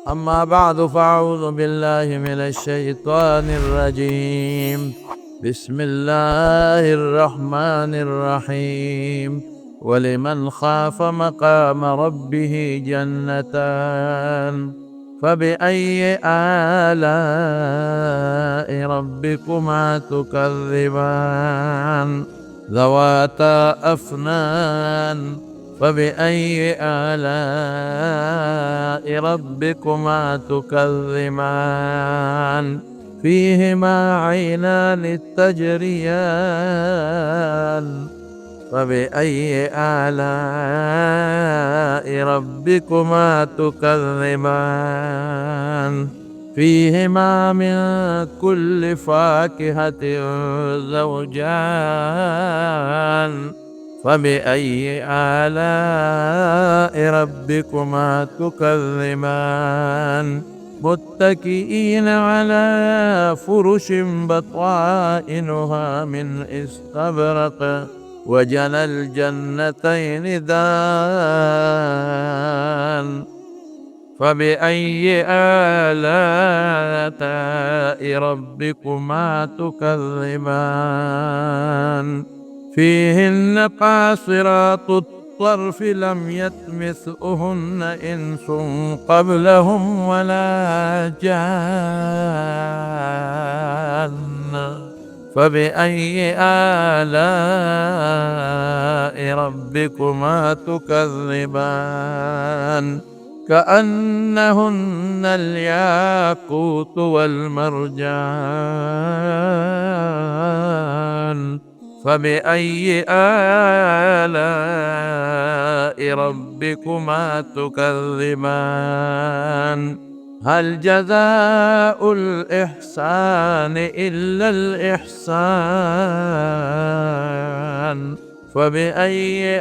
أما بعد، فأعوذ بالله من الشيطان الرجيم. بسم الله الرحمن الرحيم. ولمن خاف مقام ربه جنتان، فبأي آلاء ربكما تكذبان؟ ذواتا أفنان، فبأي آلاء ربكما تكذبان؟ فيهما عينان تجريان، فبأي آلاء ربكما تكذبان؟ فيهما من كل فاكهة زوجان، فبأي آلاء ربكما تكذبان؟ متكئين على فرش بطائنها من استبرق، وجنى الجنتين دان، فبأي آلاء ربكما تكذبان؟ فيهن قاصرات الطرف لم يطمثهن إنس قبلهم ولا جان، فبأي آلاء ربكما تكذبان؟ كأنهن الياقوت والمرجان، فبأي آلاء ربكما تكذبان؟ هل جزاء الإحسان إلا الإحسان؟ فبأي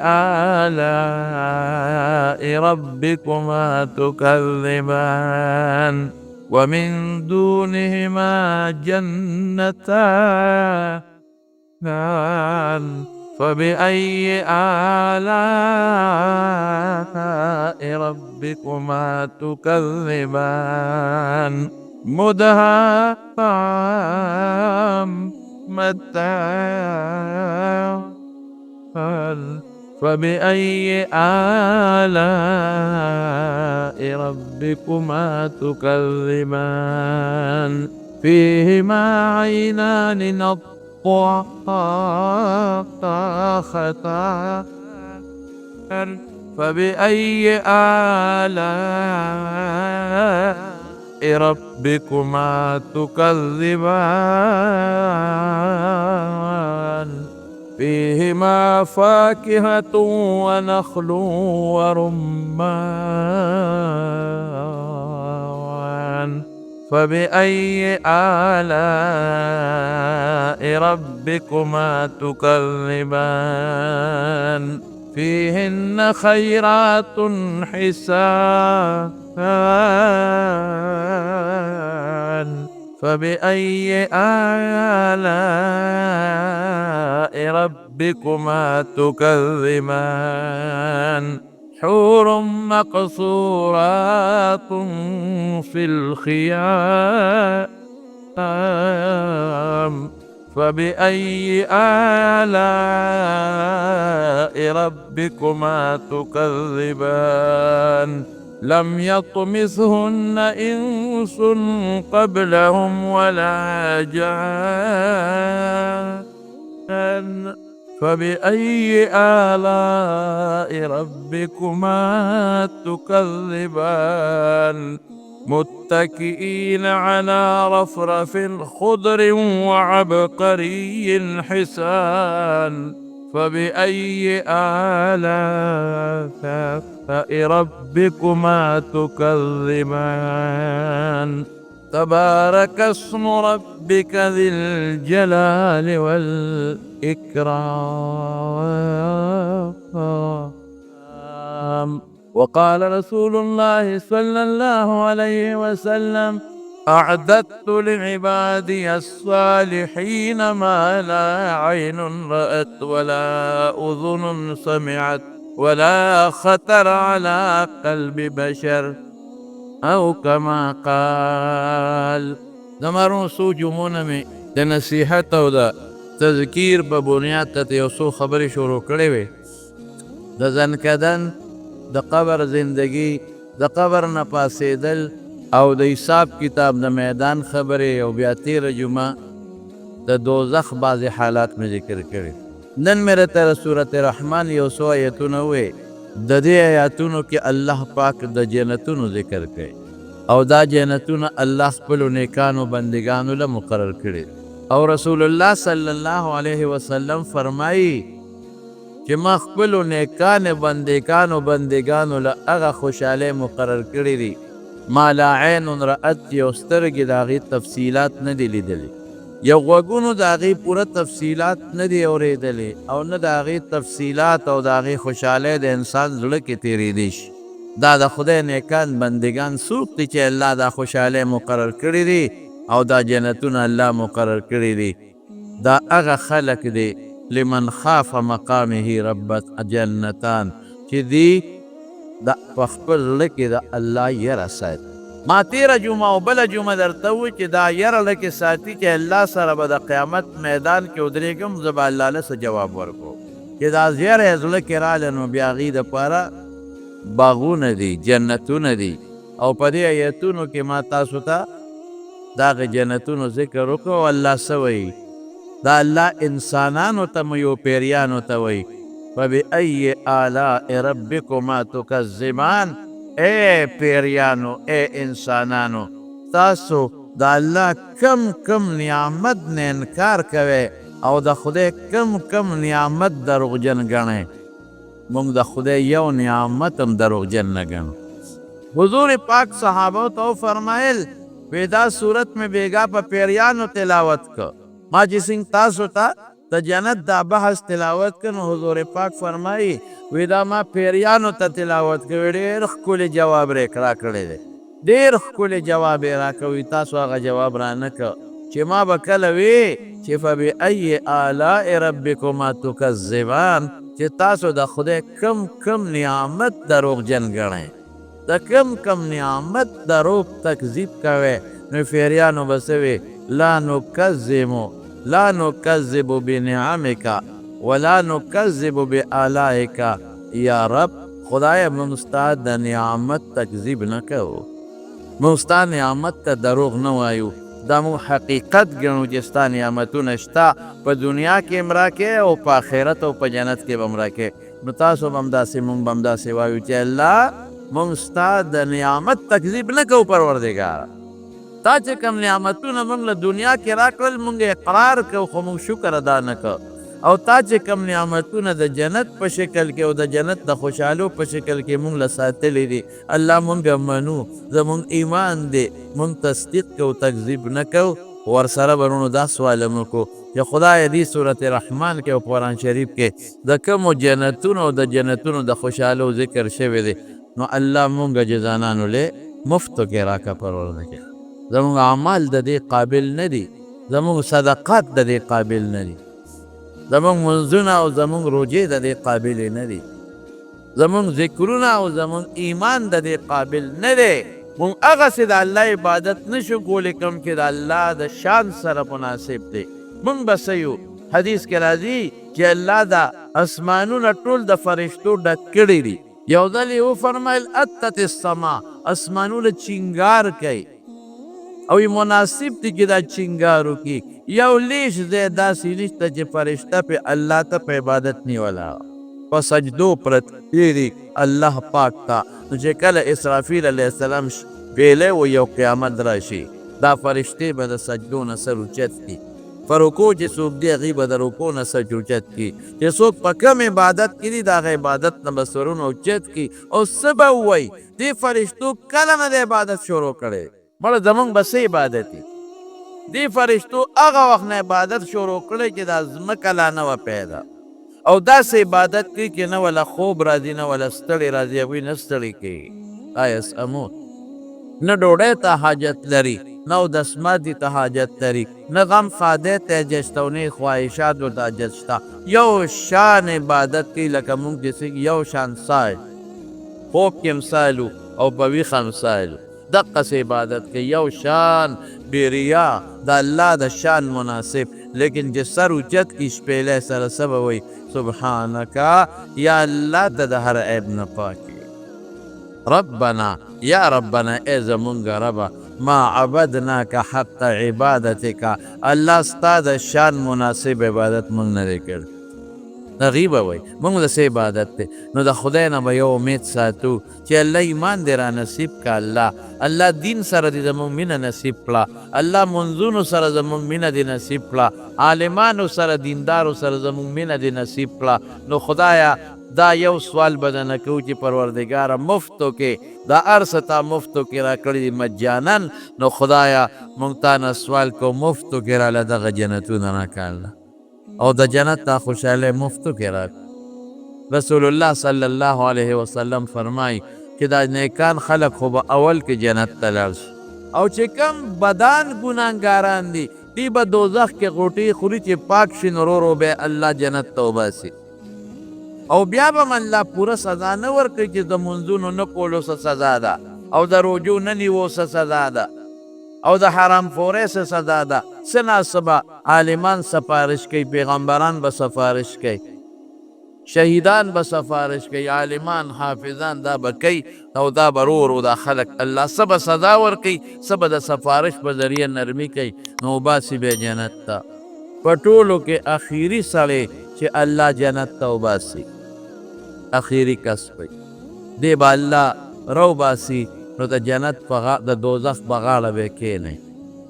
آلاء ربكما تكذبان؟ ومن دونهما جنتان، فبأي آلاء ربكما تكذبان؟ مدهامتان، فبأي آلاء ربكما تكذبان؟ فيهما عينان نضاختان، فبأي آلاء ربكما تكذبان؟ فيهما فاكهة ونخل ورمان، فبأي آلاء ربكما تكذبان؟ فيهن خيرات حسان، فبأي آلاء ربكما تكذبان؟ حور مقصورات في الخيام، فبأي آلاء ربكما تكذبان؟ لم يطمثهن إنس قبلهم ولا جان، فبأي آلاء ربكما تكذبان؟ متكئين على رفرف خضر وعبقري حسان، فبأي آلاء ربكما تكذبان؟ تبارك اسم ربك ذي الجلال والإكرام. وقال رسول الله صلى الله عليه وسلم: أعددت لعبادي الصالحين ما لا عين رأت ولا أذن سمعت ولا خطر على قلب بشر. او کما قال. زما وروڼو، څو جمعو نه مې د نصیحت او د تذکیر په بنیاد ته یو څو خبرې شروع کړې وې. د ځنکدن، د قبر زندگی، د قبر نه پاسېدل او د حساب کتاب د میدان خبرې، او بیا تېره جمعه د دوزخ بعضې حالات مې ذکر کړي. نن مې راته سورت رحمان یو څو آیتونه ووې. د دې آیاتونو کې الله پاک د جنتونو ذکر کوي، او دا جنتونه الله خپلو نیکانو بندګانو له مقرر کړي. او رسول الله صلی الله علیه وسلم فرمایي چې ما خپلو نیکانو بندګانو له هغه خوشحالۍ مقرر کړي دي ما لا عین رأت، یو سترګې د هغې تفصیلات نه دي لیدلي، یو غوږونو د هغې پوره تفصیلات نه دي اورېدلي، او نه د هغې تفصیلات او د هغې خوشحالۍ د انسان زړه کې تېرېدی شي. دا د خدای نیکان بندګان څوک دي چې الله دا خوشحالۍ مقرر کړي دي او دا جنتونه الله مقرر کړي دي؟ دا هغه خلک دي لمن خاف مقامه ربت جنتان، چې دی د په خپل زړه کې د الله یره ساتي. ما تېره جمعه او بله جمعه درته وویل چې دا یره زړه کې ساتي چې الله سره به د قیامت میدان کې ودرېږم، زه به الله له څه جواب ورکوم. چې دا یره یې زړه کې راغله نو بیا هغوی دپاره باغونه دي، جنتونه دي. او په دې آیتونو کې ما تاسو ته د هغه جنتونو ذکر وکړو. او الله څه وایي؟ دا الله انسانانو ته مو یو پیریانو ته وایي فبأي آلاء ربکما تکذبان. ای پیریانو، ای انسانانو، تاسو د الله کم کم نعمت نه انکار کوئ او د خدای کم کم نعمت دروغجن ګڼئ. موږ د خدای یو نعمت هم دروغجن نه ګڼو. حضور پاک صحابه ته وفرمایل وی دا صورت مې بیګا په پیریانو تلاوت کړ. ما چې څنګه تاسو ته د جنت دا بحث تلاوت کړ نو حضور پاک فرمایي وی دا ما پیریانو ته تلاوت کړ، ډېر ښکلی جواب یې راکړی دی، ډېر ښکلی جواب یې راکوي. تاسو هغه جواب را نه کړ چې ما به کله وی چې فبأي آلاء ربکما تکذبان، چې تاسو د خدای کم کم نعمت دروغجن ګڼئ، د کم کم نعمت دروغ تکذیب کوئ. نو پیریانو به څه وي؟ لا نکذب، لا نکذب بنعمک ولا نکذب بآلائک. یا رب خدای، موږ ستا د نعمت تکذیب نه کوو، موږ ستا نعمت ته دروغ نه وایو، دا موږ حقیقت ګڼو چې ستا نعمتونه شته، په دنیا کې هم راکې او په آخرت او په جنت کې به هم راکې. نو تاسو به هم داسې، موږ به هم داسې وایو چې الله موږ ستا د نعمت تکذیب نه کوو. پروردګاره، تا چې کوم نعمتونه موږ له دنیا کې راکړل موږ اقرار کوو، خو موږ شکر ادا نه کوو. او تا چې کوم نعمتونه د جنت په شکل کې او د جنت د خوشحالو په شکل کې موږ له ساتلي دي، الله موږ منو، زموږ ایمان دی، موږ تصدیق کوو، تکذیب نه کوو. ورسره به وروڼو دا سوال هم وکړو چې خدای دې سورت رحمان کې او قرآن شریف کې د کومو جنتونو او د جنتونو د خوشحالو ذکر شوی دی، نو الله مونږ جزانانو له مفتو کې راکه. پروردګار، زموږ اعمال د دې قابل نه دي، زموږ صدقات د دې قابل نه دي، زموږ منځونه او زموږ روژې د دې قابل نه دي، زموږ ذکرونه او زموږ ایمان د دې قابل نه دی. موږ هغسې د الله عبادت نشو کولی کوم چې د الله د شان سره مناسب دی. موږ به څه یو؟ حدیث کې راځي چې الله دا اسمانونه ټول د فرشتو ډک کړي دي. یو ځل یې وفرمایل اتت السما، اسمانونه چنګار کوي او یې مناسب دي چې دا چنګار وکړي. یو لیش ځای داسې نشته چې فرشته پې الله ته په عبادت نیوله، په سجدو پرت دي الله پاک ته. نو چې کله اسرافیل علیه السلام شپېلی و یو قیامت راشي، دا فرشتې به د سجدو نه سر اوچت کړي. په رکوع چې څوک دي هغوی به د رکوع نه سر اوچت کړي، چې څوک په کوم عبادت کې دي د هغه عبادت نه به سرونه اوچت کړي. او څه به ووایي؟ دې فرشتو کله نه د عبادت شروع کړی، مړه زمونږ به څه عبادت وي؟ دې فرشتو هغه وخت نه عبادت شروع کړی چې دا ځمکه لا نه وه پیدا، او داسې عبادت کوي چې نه وله خوب راځي نه وله ستړی راځي، هغوی نه ستړي کوي. لا یسأمون، نه ډوډۍ ته حاجت لري، نه اودس ماتي ته حاجت لري، نه غم ښادۍ ته حاجت شته او نه یې خواهشاتو ته حاجت شته. یو شان عبادت کوي لکه موږ چې څنګه یو شان ساه خوب کې هم ساه او په ویښه هم ساه. دقسې عبادت کوي، یو شان بې ریا، د الله د شان مناسب. لیکن چې سر اوچت کړي شپېلۍ سره، څه به وایي؟ سبحانک یا الله، ته د هر عیب نه پاک یې. ربنا یا ربنا، ای زمونږ ربه، ما عبدناک حق عبادتک، الله ستا د شان مناسب عبادت مونږ نه دی کړی. هغوی به وایي مونږ د څه عبادت دی؟ نو د خدای نه به یو امید ساتو چې الله ایمان دې را نصیب کړه، الله الله دین سره دې زمونږ مینه نصیب کړه، الله منځونو سره زمونږ مینه دې نصیب کړه، عالمانو سره دیندارو سره زمونږ مینه دې نصیب کړه. نو خدایا دا یو سوال به درنه کوو چې پروردګاره مفتو کې دا هر څه تا مفتو کې راکړي دي مجانا، نو خدایا مونږ تا نه سوال کوو مفتو کې راله دغه جنتونه راکړه الله، او د جنت دا خوشحالۍ مفتو کې راکړه. رسول الله صلی الله علیه وسلم فرمایي چې دا نیکان خلک خو به اول کې جنت ته لاړ شي، او چې کم بدان ګناهګاران دي دوی به دوزخ کې غوټې خوري، چې پاک شي نو ورو ورو به الله جنت ته وباسي، او بیا به هم الله پوره سزا نه ورکوي چې د منځونو نه کولو څه سزا ده، او د روژو نه نیوو څه سزا ده، او د حرام خورۍ څه سزا ده. څه نا څه به عالمان سفارش کوي، پیغمبران به سفارش کوي، شهیدان به سفارش کوي، عالمان حافظان دا به کوي، او دا به ورو ورو دا خلک الله څه به سزا ورکوي، څه به د سفارش په ذریعه نرمي کوي، نو وباسي به جنت ته. په ټولو کې اخیری سړی چې الله جنت ته وباسي، اخیری کس وي، دی به الله راوباسي، نو د جنت په د دوزخ په غاړه به کښېني،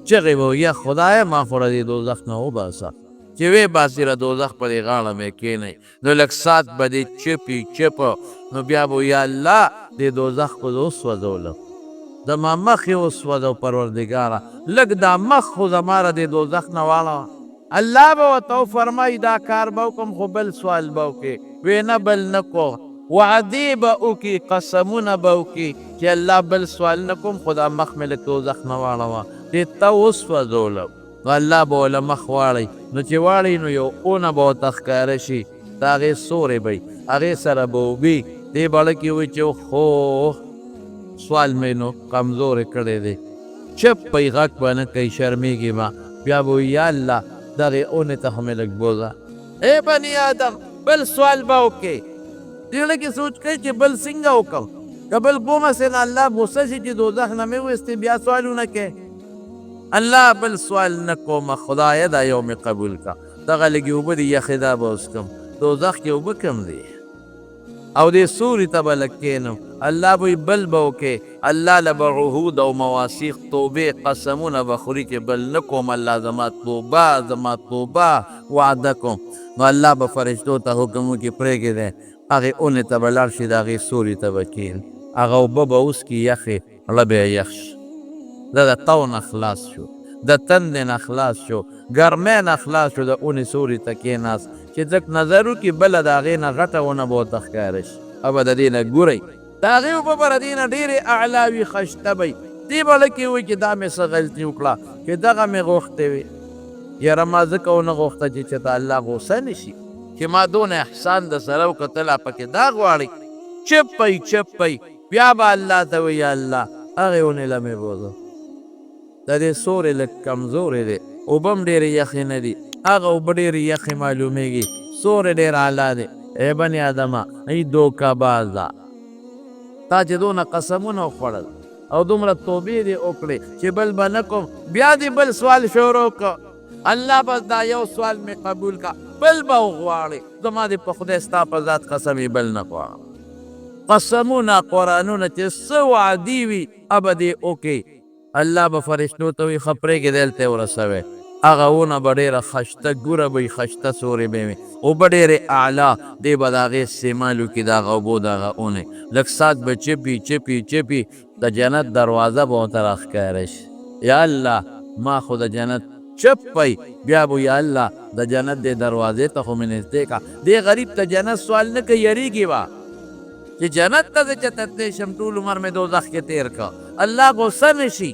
چغې به وهي، یا خدایه ما خو له دې دوزخ نه وباسه. چې ویې باسي له دوزخ په دې غاړه به یې کښېنوي، نو لږ ساعت به دې چپي چپ، نو بیا به یا الله دې دوزخ خو زه وسوځولم، زما مخ یې وسوځو، پروردګاره لږ دا مخ خو زما له دې دوزخ نه واړوه. الله به ورته وفرمایي دا کار به وکړم خو بل سوال به وکړې. وې نه بل نه کوم. وعدې به وکړي، قسمونه به وکړي چې الله بل سوال نه کوم خو دا مخ مې له دوزخ نه واړوه، دې ته وسوځولم. نو الله به ورله مخ واړوي، نو چې واړوي نو یو اونه به ورته ښکاره شي، د هغې سوری به وي، هغې سره به اوبي، دې بړه کې وایي چې خو سوال مې نو کمزوری کړی دی، چپ به وي، غږ به نه کوي، شرمېږي به، بیا به وایي یا الله دغې اونې ته خو مې لږ بوځه. ای بني آدم بل سوال به وکړې، زړه کې سوچ کوي چې بل څنګه وکړم، که بل کومه سې نه الله غوسه شي چې دوزخ نه مې وویستې بیا سوالونه کوې. الله بل سوال نه کوم خدایه دا یو مې قبول کا، دغه لږې اوبه دي یخې دا به وڅښم، دوزخ کې اوبه کم دي، او دې سوري ته به لږ کښېنم. الله به وایي بل به وکړې، الله له به عهود او مواثیق توبې قسمونه به خوري چې بل نه کوم، الله زما توبه زما توبه وعده کوم. نو الله به فرشتو ته حکم وکړي پرېږدی دی، هغې اونې ته به لاړ شي، د هغې سوري ته به کښېني، هغه اوبه به وڅښي یخې، زړه به یې یخ شي، ده د تاو نه خلاص شو، د تندې نه خلاص شو، ګرمۍ نه خلاص شو، د اونې سوري ته کېناست چې ځک نظر وکړي بله د هغې نه غټه ونه به ورته ښکاره شي، او به د دې نه ګورئ د هغې اوبه به د دې نه ډېرې اعلی وي، خشته به وي. دې به ړه کې وایي چې دا مې څه غلطي وکړه چې دغه مې غوښتې وي، یاره ما ځکه ونه غوښته چې چېرته الله غوسه نه شي چې ما دونه احسان در سره وکړ ته لا پکې دا غواړې. چپ به وي، چپ به وي، بیا به الله ته وایي یا الله هغې ونې له مې بوځه، د دې سوری لږ کمزوری دی، اوبه هم ډېرې یخې نه دي، هغه اوبه ډېرې یخې معلومېږي، سوری ډېر اعلی دی. ای بني آدمه، ای دوکه بازه، تا چې دونه قسمونه وخوړل او دومره توبې دې وکړې چې بل به نه کوم، بیا دې بل سوال شروع کړ، الله بس دا یو سوال مې قبول کړه، بل به وغواړې، زما دې په خدای ستا په ذات قسم یې بل نه غواړم. قسمونه قرآنونه چې څه وعدې وي هغه دې وکړي. الله به فرشتو ته وایي ښه پرېږدی دلته یې ورسوی، هغه ونه به ډېره خشته ګوره به وي، خشته سورې به وي، اوبه ډېرې اعلی، دی به د هغې استعمال وکړي، د هغه اوبو د هغه اونې لږ ساعت به چپي چپي چپي، د جنت دروازه به ورته راښکاره شي، یا الله ما خو د جنت چپ وي، بیا به یا الله د جنت دې دروازې ته خو مې نږدې کړه. دې غریب ته جنت سوال نه کوي، یریږي به چې جنت ته زه چېرته تللی شم، ټول عمر مې دوزخ کې تېر کړ، الله غوسه نه شي،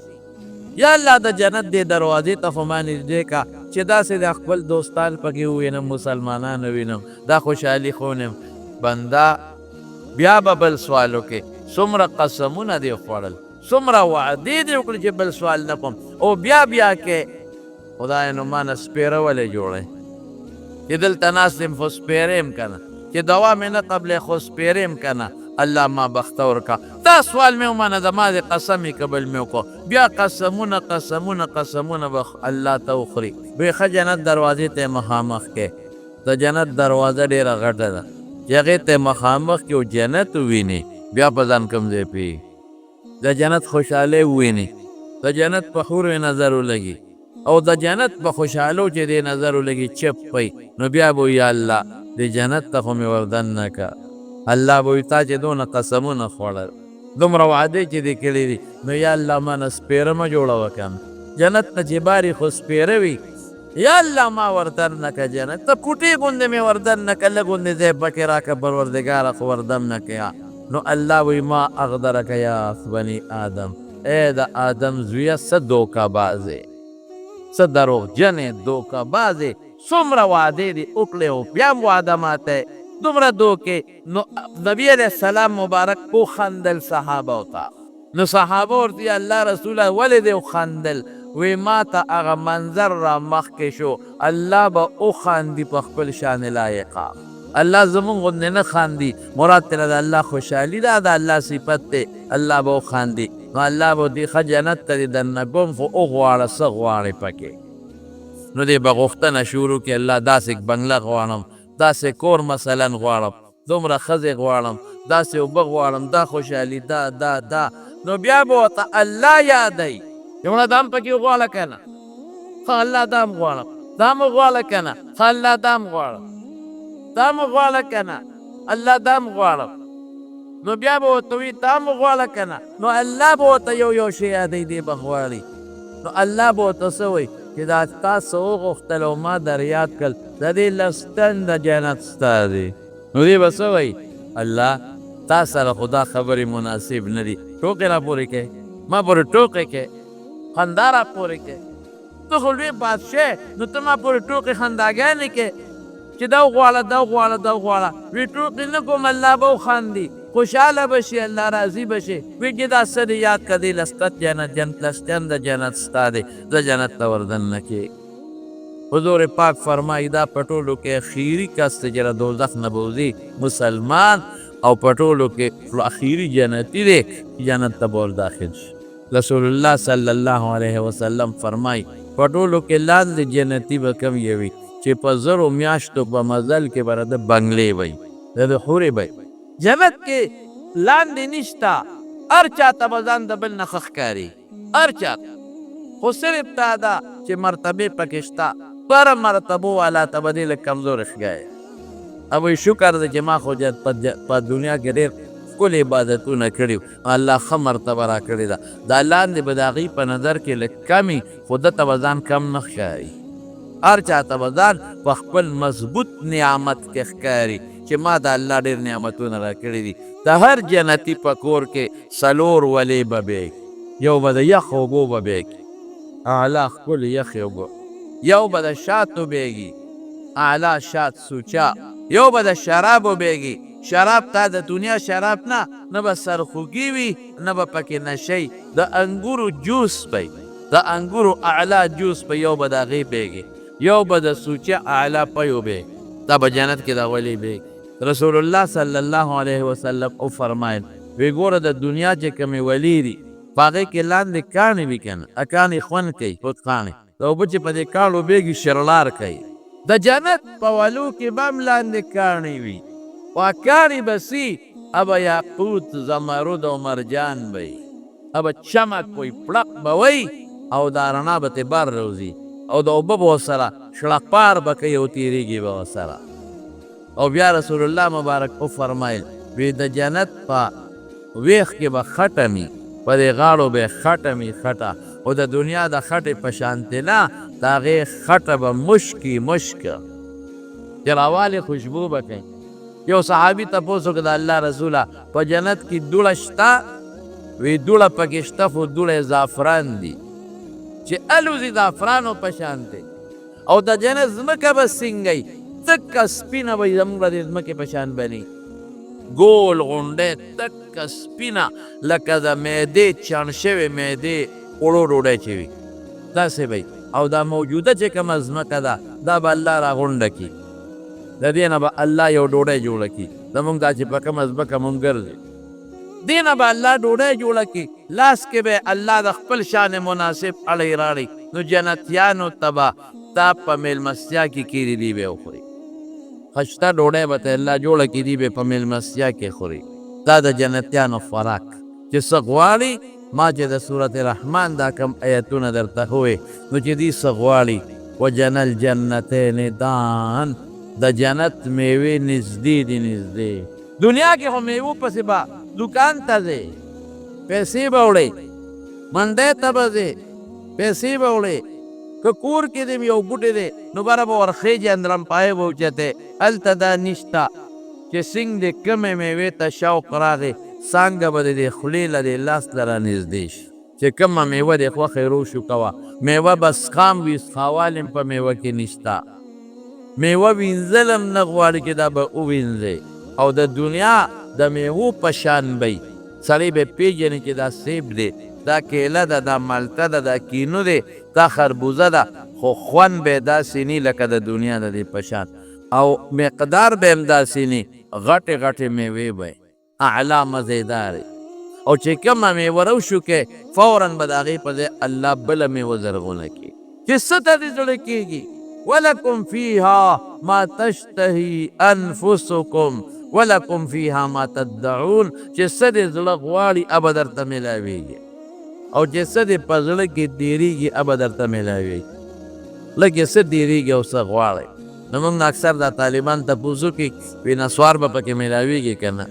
یا الله د جنت دې دروازې ته خو ما نږدې کړه چې داسې د خپل دوستان پکې ووینم، مسلمانان ووینم، دا خوشحالي خو وینم. بنده بیا به بل سوال وکړي، څومره قسمونه دې خوړل، څومره وعدې دې وکړې چې بل سوال نه کوم او بیا بیا کې خدای نو ما نه سپېره ولې جوړې چې دلته ناست یم خو سپېره یم که نه، چې دوا مې نه قبلې خو سپېره یم که نه، الله ما بختور کا. دا سوال مې ومنه، زما دې قسم یې که بل مې وکړو. بیا قسمونه قسمونه قسمونه به الله ته وخوري. وی ښه جنت دروازې ته یې مخامخ کې. د جنت دروازه ډېره غټه ده، چې هغې ته یې مخامخ کې او جنت وویني، بیا په ځان کوم ځای پوهېږي. د جنت خوشحالۍ وویني، د جنت په حورو یې نظر ولګي او د جنت په خوشحالو چې دې نظر ولګي چپ پي، نو بیا به وایي یا الله دې جنت ته خو مې وردننه که. الله به وایي تا چې دونه قسمونه خوړل، دومره وعدې چې دې کړې دي، نو یا الله ما نه سپېره مه جوړوه که نه، جنت ته چې باري خو سپېره وي، یا الله ما وردننه که جنت ته، کوټې غوندې مې وردننه که، لږ غوندې ځای پکې راکړه پروردګاره، خو وردننه که. نو الله وایي ما اغدرک یا بني آدم، ای د آدم زویه څه دوکه باز یې، څه دروغجن یې، دوکه باز یې، څومره وعدې دې وکړې او بیا هم وعده ماته یې، دومره دوکې. نو نبی علیه السلام مبارک وخندل صحابه ته. نو صحابه ورته ویل الله رسوله ولې دې وخندل؟ وی ما ته هغه منظر را مخکې شو، الله به وخاندي په خپل شان لایقه. الله زمونږ غوندې نه خاندي، مراد ترې د الله خوشحالي ده، د الله صفت دی، الله به وخاندي. نو الله به ورته ښه جنت ته دې دننه کوم، خو وغواړه څه غواړې پکې. نو دې به غوښتنه شروع کړي، الله داسې بنګله غواړم، داسې کور مثلا غواړم، دومره ښځې غواړم، داسې اوبه غواړم، دا خوشحالي، دا دا دا. نو بیا به ورته الله یادوي چې مړه دا هم پکې وغواړه که نه، ښه الله دا هم غواړم، دا هم وغواړه که نه، ښه الله دا هم غواړم، دا هم وغواړه که نه، الله دا هم غواړم. نو بیا به ورته وایي دا هم وغواړه که نه. نو الله به ورته یو یو شی یادوي، دی به غواړي. نو الله به ورته څه وایي چې دا تا څه وغوښتل او ما در یاد کړل، د دې لستن د جنت ستا دی. نو دی به څه وایي؟ الله تا سره خو دا خبرې مناسب نه دي، ټوکې را پورې کوې، ما پورې ټوکې کوې، خندا را پورې کوې، ته خو لوی بادشاه یې، نو ته ما پورې ټوکې خنداګانې کوې چې دا وغواړه، دا وغواړه، دا وغواړه. وی ټوکې نه کوم، الله به وخاندي، خوشحاله به شي، الله راضي به شي. وی چې دا څه دې یاد کړه، دې لستت جنت، جنت لستن د جنت ستا دی، زه جنت ته وردننه کېږم. حضور پاک فرمایي دا په ټولو کې اخیري کس دی چې له دوزخ نه به وځي مسلمان، او په ټولو کې اخیري جنتي دی چې جنت ته به ور داخل شي. رسول الله صلی الله علیه وسلم فرمایي په ټولو کې لاندې جنتي به کوم یو وي چې په زرو میاشتو په مزل کې به د بنګلې وي، د ده حورې به وي. جنت کې لاندې نشته، هر چا ته به ځان د بل نه ښه ښکاري، هر چا ته، خو صرف دا ده چې مرتبې پکې شته، بره مرتبو والا ته به دې لږ کمزورې ښکاري. او وایي شکر دی چې ما خو په دنیا کې ډېر ښکلي عبادتونه کړي، الله ښه مرتبه راکړې ده. دا لاندې به د هغوی په نظر کې لږ کمي، خو ده ته به ځان کم نه ښکاري. هر چا ته به ځان په خپل مضبوط نعمت کې ښکاري چې ما د الله ډېر نعمتونه راکړي دي. د هر جنتي په کور کې څلور ولې به بېږي، یو به د یخو اوبو به بېږي، اعلی ښکلې یخې اوبه، یو به د شاتو بېږي، اعلی شات سوچه، یو به د شرابو بېږي، شراب تا د دنیا شراب نه، نه به سرخوږي وي، نه به پکې نشه وي، د انګورو جوس به وي، د انګورو اعلی جوس به یو به د هغې بېږي، یو به د سوچه اعلی پیو بېږي، دا به جنت کې دا ولې بېږي. رسول الله صلی الله علیه وسلم وفرمایل، وی ګوره د دنیا چې کومې ولې دي په هغې کې لاندې کاڼي وي که نه، کاڼي خوند کوي، خو کاڼي دا اوبه چې په دې کاڼو بېږي شرړار کوي. د جنت په ولو کې به هم لاندې کاڼي وي، خو کاڼي به څه وي؟ هغه یاقوت، زمرد او مرجان به وي، هغه به چمک وي، پړق به وي او دا رڼا به ترې بهر راوځي او دا اوبه به ورسره شړقپار به کوي او تېرېږي به ورسره. او بیا رسول الله مبارک وفرمایل، وی د جنت په ویښ کې به خټه مي، په دې غاړو به خټه مي خټه، خو د دنیا د خټې په شانتې نه، د هغې خټه به مشک وي مشک، چې راوالې خوشبو به کوي. یو صحابي تپوس وکړ، د الله رسوله په جنت کې دوړه شته؟ وی دوړه پکې شته، خو دوړه یې زعفران دي چې الوزي زعفرانو په شانتې. او د جنت ځمکه به څنګه وي؟ تکه سپینه به وي، زموږ د دې ځمکې په شان به نه وي. ګول غونډۍ تکه سپینه لکه د معدې چڼ شوې معدې اوړو ډوډۍ چې وي داسې به وي. او دا موجوده چې کومه ځمکه ده دا به الله راغونډه کړي، د دې نه به الله یو ډوډۍ جوړه کړي. زمونږ دا چې په کومه ځمکه مونږ ګرځي دې نه به الله ډوډۍ جوړه کړي، لاس کې به الله د خپل شان مناسب اړی راړي. نو جنتیانو ته به دا په میلمستیا کې کېږي، دی به وخوري. خشته ډوډۍ به ته الله جوړه کړي، دی به په میلمستیا کې خوري. دا د جنتیانو خوراک چې څه غواړي. ما چې د سورت رحمان دا کم آیتونه درته ووې، نو چې دی څه غواړي، وجنى الجنتین دان، د جنت میوې نږدې دي، نږدې. دنیا کې خو میوو پسې به دوکان ته ځې، پیسې به وړې، منډۍ ته به ځې، پیسې به وړې. که کور کې دې یو بوټی دی نو بره به ورخېژې، اندرمپایې به اوچتې. هلته دا نشته چې څنګه دې کومې میوې ته شوق راغی، څانګه به دې خولې له دې لاس له رانږدې شي. چې کومه میوه دې خوښه روشو کوه. میوه به څښام وي، څښاوال هم په میوه کې نشته. میوه وینځل هم نه غواړي چې دا به ووینځې. او د دنیا د میوو په شان به وي، سړی به پېژني چې دا سیب دی، دا کیله ده، دا مالټه ده، دا کینو دی، دا خربوزه ده، خو خوند به یې داسې نی لکه د دنیا د دې په شان، او مقدار به هم داسې نی. غټې غټې میوې به اعلی مزیدارې، او چې کومه میوه راوشوکې فوراً به د هغې په ځای الله بله میوه زرغونه کړي. چې څه ته دې زړه کېږي، ولکم فیها ما تشتهي انفسکم ولکم فیها ما تدعون، چې څه دې زړه غواړي هغه درته میلاویږي، او چې څه دې په زړه کې تېرېږي هغه درته میلاویږي. زړه کې څه تېرېږي او څه غواړئ. نو موږ نه اکثر دا طالبان تپوس وکړي، وي نسوار به پکې میلاویږي که نه؟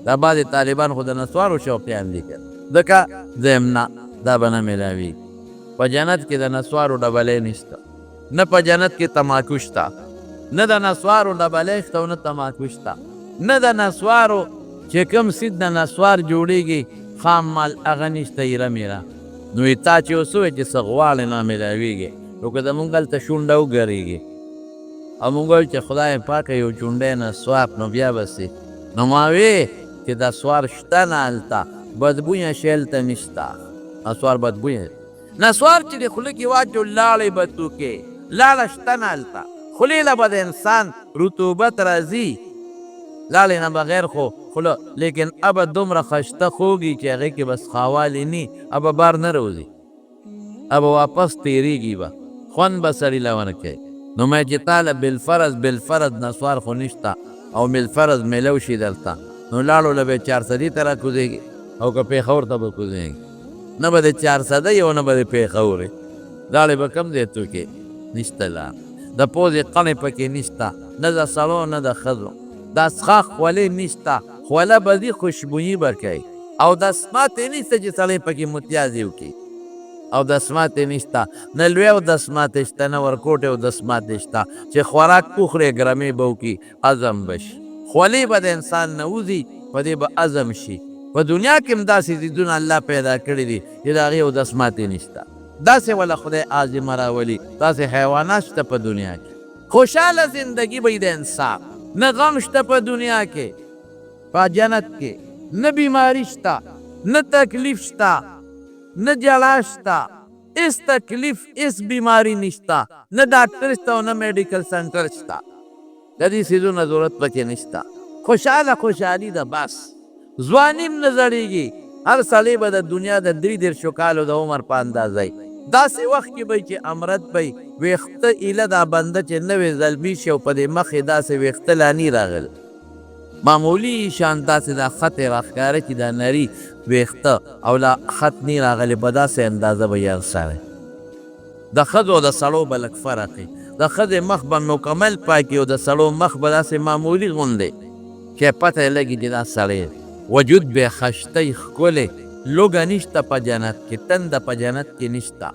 دا بعضې طالبان خو د نسوارو شوقیان دي که نه؟ ځکه دویم نه، دا به نه میلاویږي. په جنت کې د نسوارو ډبلۍ نشته، نه په جنت کې تماکو شته، نه د نسوارو ډبلۍ شته او نه تماکو شته، نه د نسوارو چې کوم څیز د نسوار جوړیږي خام مال هغه نشته، ایره میره. نو یې تا چې اوس ووایې چې څه غواړې نه میلاویږي. نو که زمونږ هلته شونډه وګرېږي او مونږ وایو چې خدای پاکه یو چونډی نسوار، نو بیا به څه؟ نو ما وی چې د سوار شته نه، هلته بدبویه شی هلته نشته. نسوار بدبویه، نسوار چې د خوله کې واچو لاړې به توکې، لاړه شته نه هلته. خولې له به د انسان رطوبت راځي لاړې نه بغیر، خو خوله لیکن ابه دومره خشته خوږي چې هغې کې به سخاوالی نی، ابه بار نه روځي، ابه واپس تېرېږي، به خوند به سړي له ورکوي. نو مې چې تا له بالفرض نسوار خو نشته او بالفرض میلو شي درته، نو لاړو له به چارسدي ته راکوزېږي او که پېښور ته به کوزېږي؟ نه به د چارسدی او نه به د پېښورې، لاړې به کوم ځای توکې؟ نشته لار. د پوزې قڼې پکې نشته، نه د سړو نه د ښځو. د څښاک خولې نشته، خوله به ځي خوشبویي به کوي، او د سماتې نشته چې سړی پکې متیازې وکړي، او د سماتې نشته، نه لوی او د سماتې شته، نه ورکوټې او د سماتې شته چې خوراک وخورې ګرمې به وکړي، هضم به شي. خولې به د انسان نه وځي، په دې به هضم شي. په دنیا کې هم داسې څیزونه الله پیدا کړي دي چې د هغې اودس ماتې نشته، داسې وله خدای عازمه راولي، داسې حیوانات شته په دنیا کې. خوشحاله زندگی به د انسان، نه غم شته په دنیا کې، په جنت کې نه بیماری شته، نه تکلیف شته، نه جړا شته، هیڅ تکلیف هیڅ بیماری نشته، نه ډاکټر شته او نه میډیکل سنټر شته. د دې څیزونو ضرورت پکې نشته. خوشحاله خوشحالي ده بس. ځواني هم نه زړېږي، هر سړی به د دنیا د 33 کالو د عمر په اندازه وي. داسې وخت کې به چې امرت به ویښته ایله دا بنده چې نوې زلمی شي او په دې مخ یې داسې ویښته لا نی راغلی، معمولي شان داسې دا خط یې راښکاره چې دا نري ویښته او لا خط نی راغلی، په داسې اندازه به یې هر سړی. د ښځو او د سړو به لږ فرق وي، د ښځې مخ به مکمل پاک وي او د سړو مخ به داسې معمولي غوندې چې پته یې لګي چې دا سړی دی. وجود به یې خشته وي ښکلی، لوږه نشته په جنت کې، تنده په جنت کې نشته.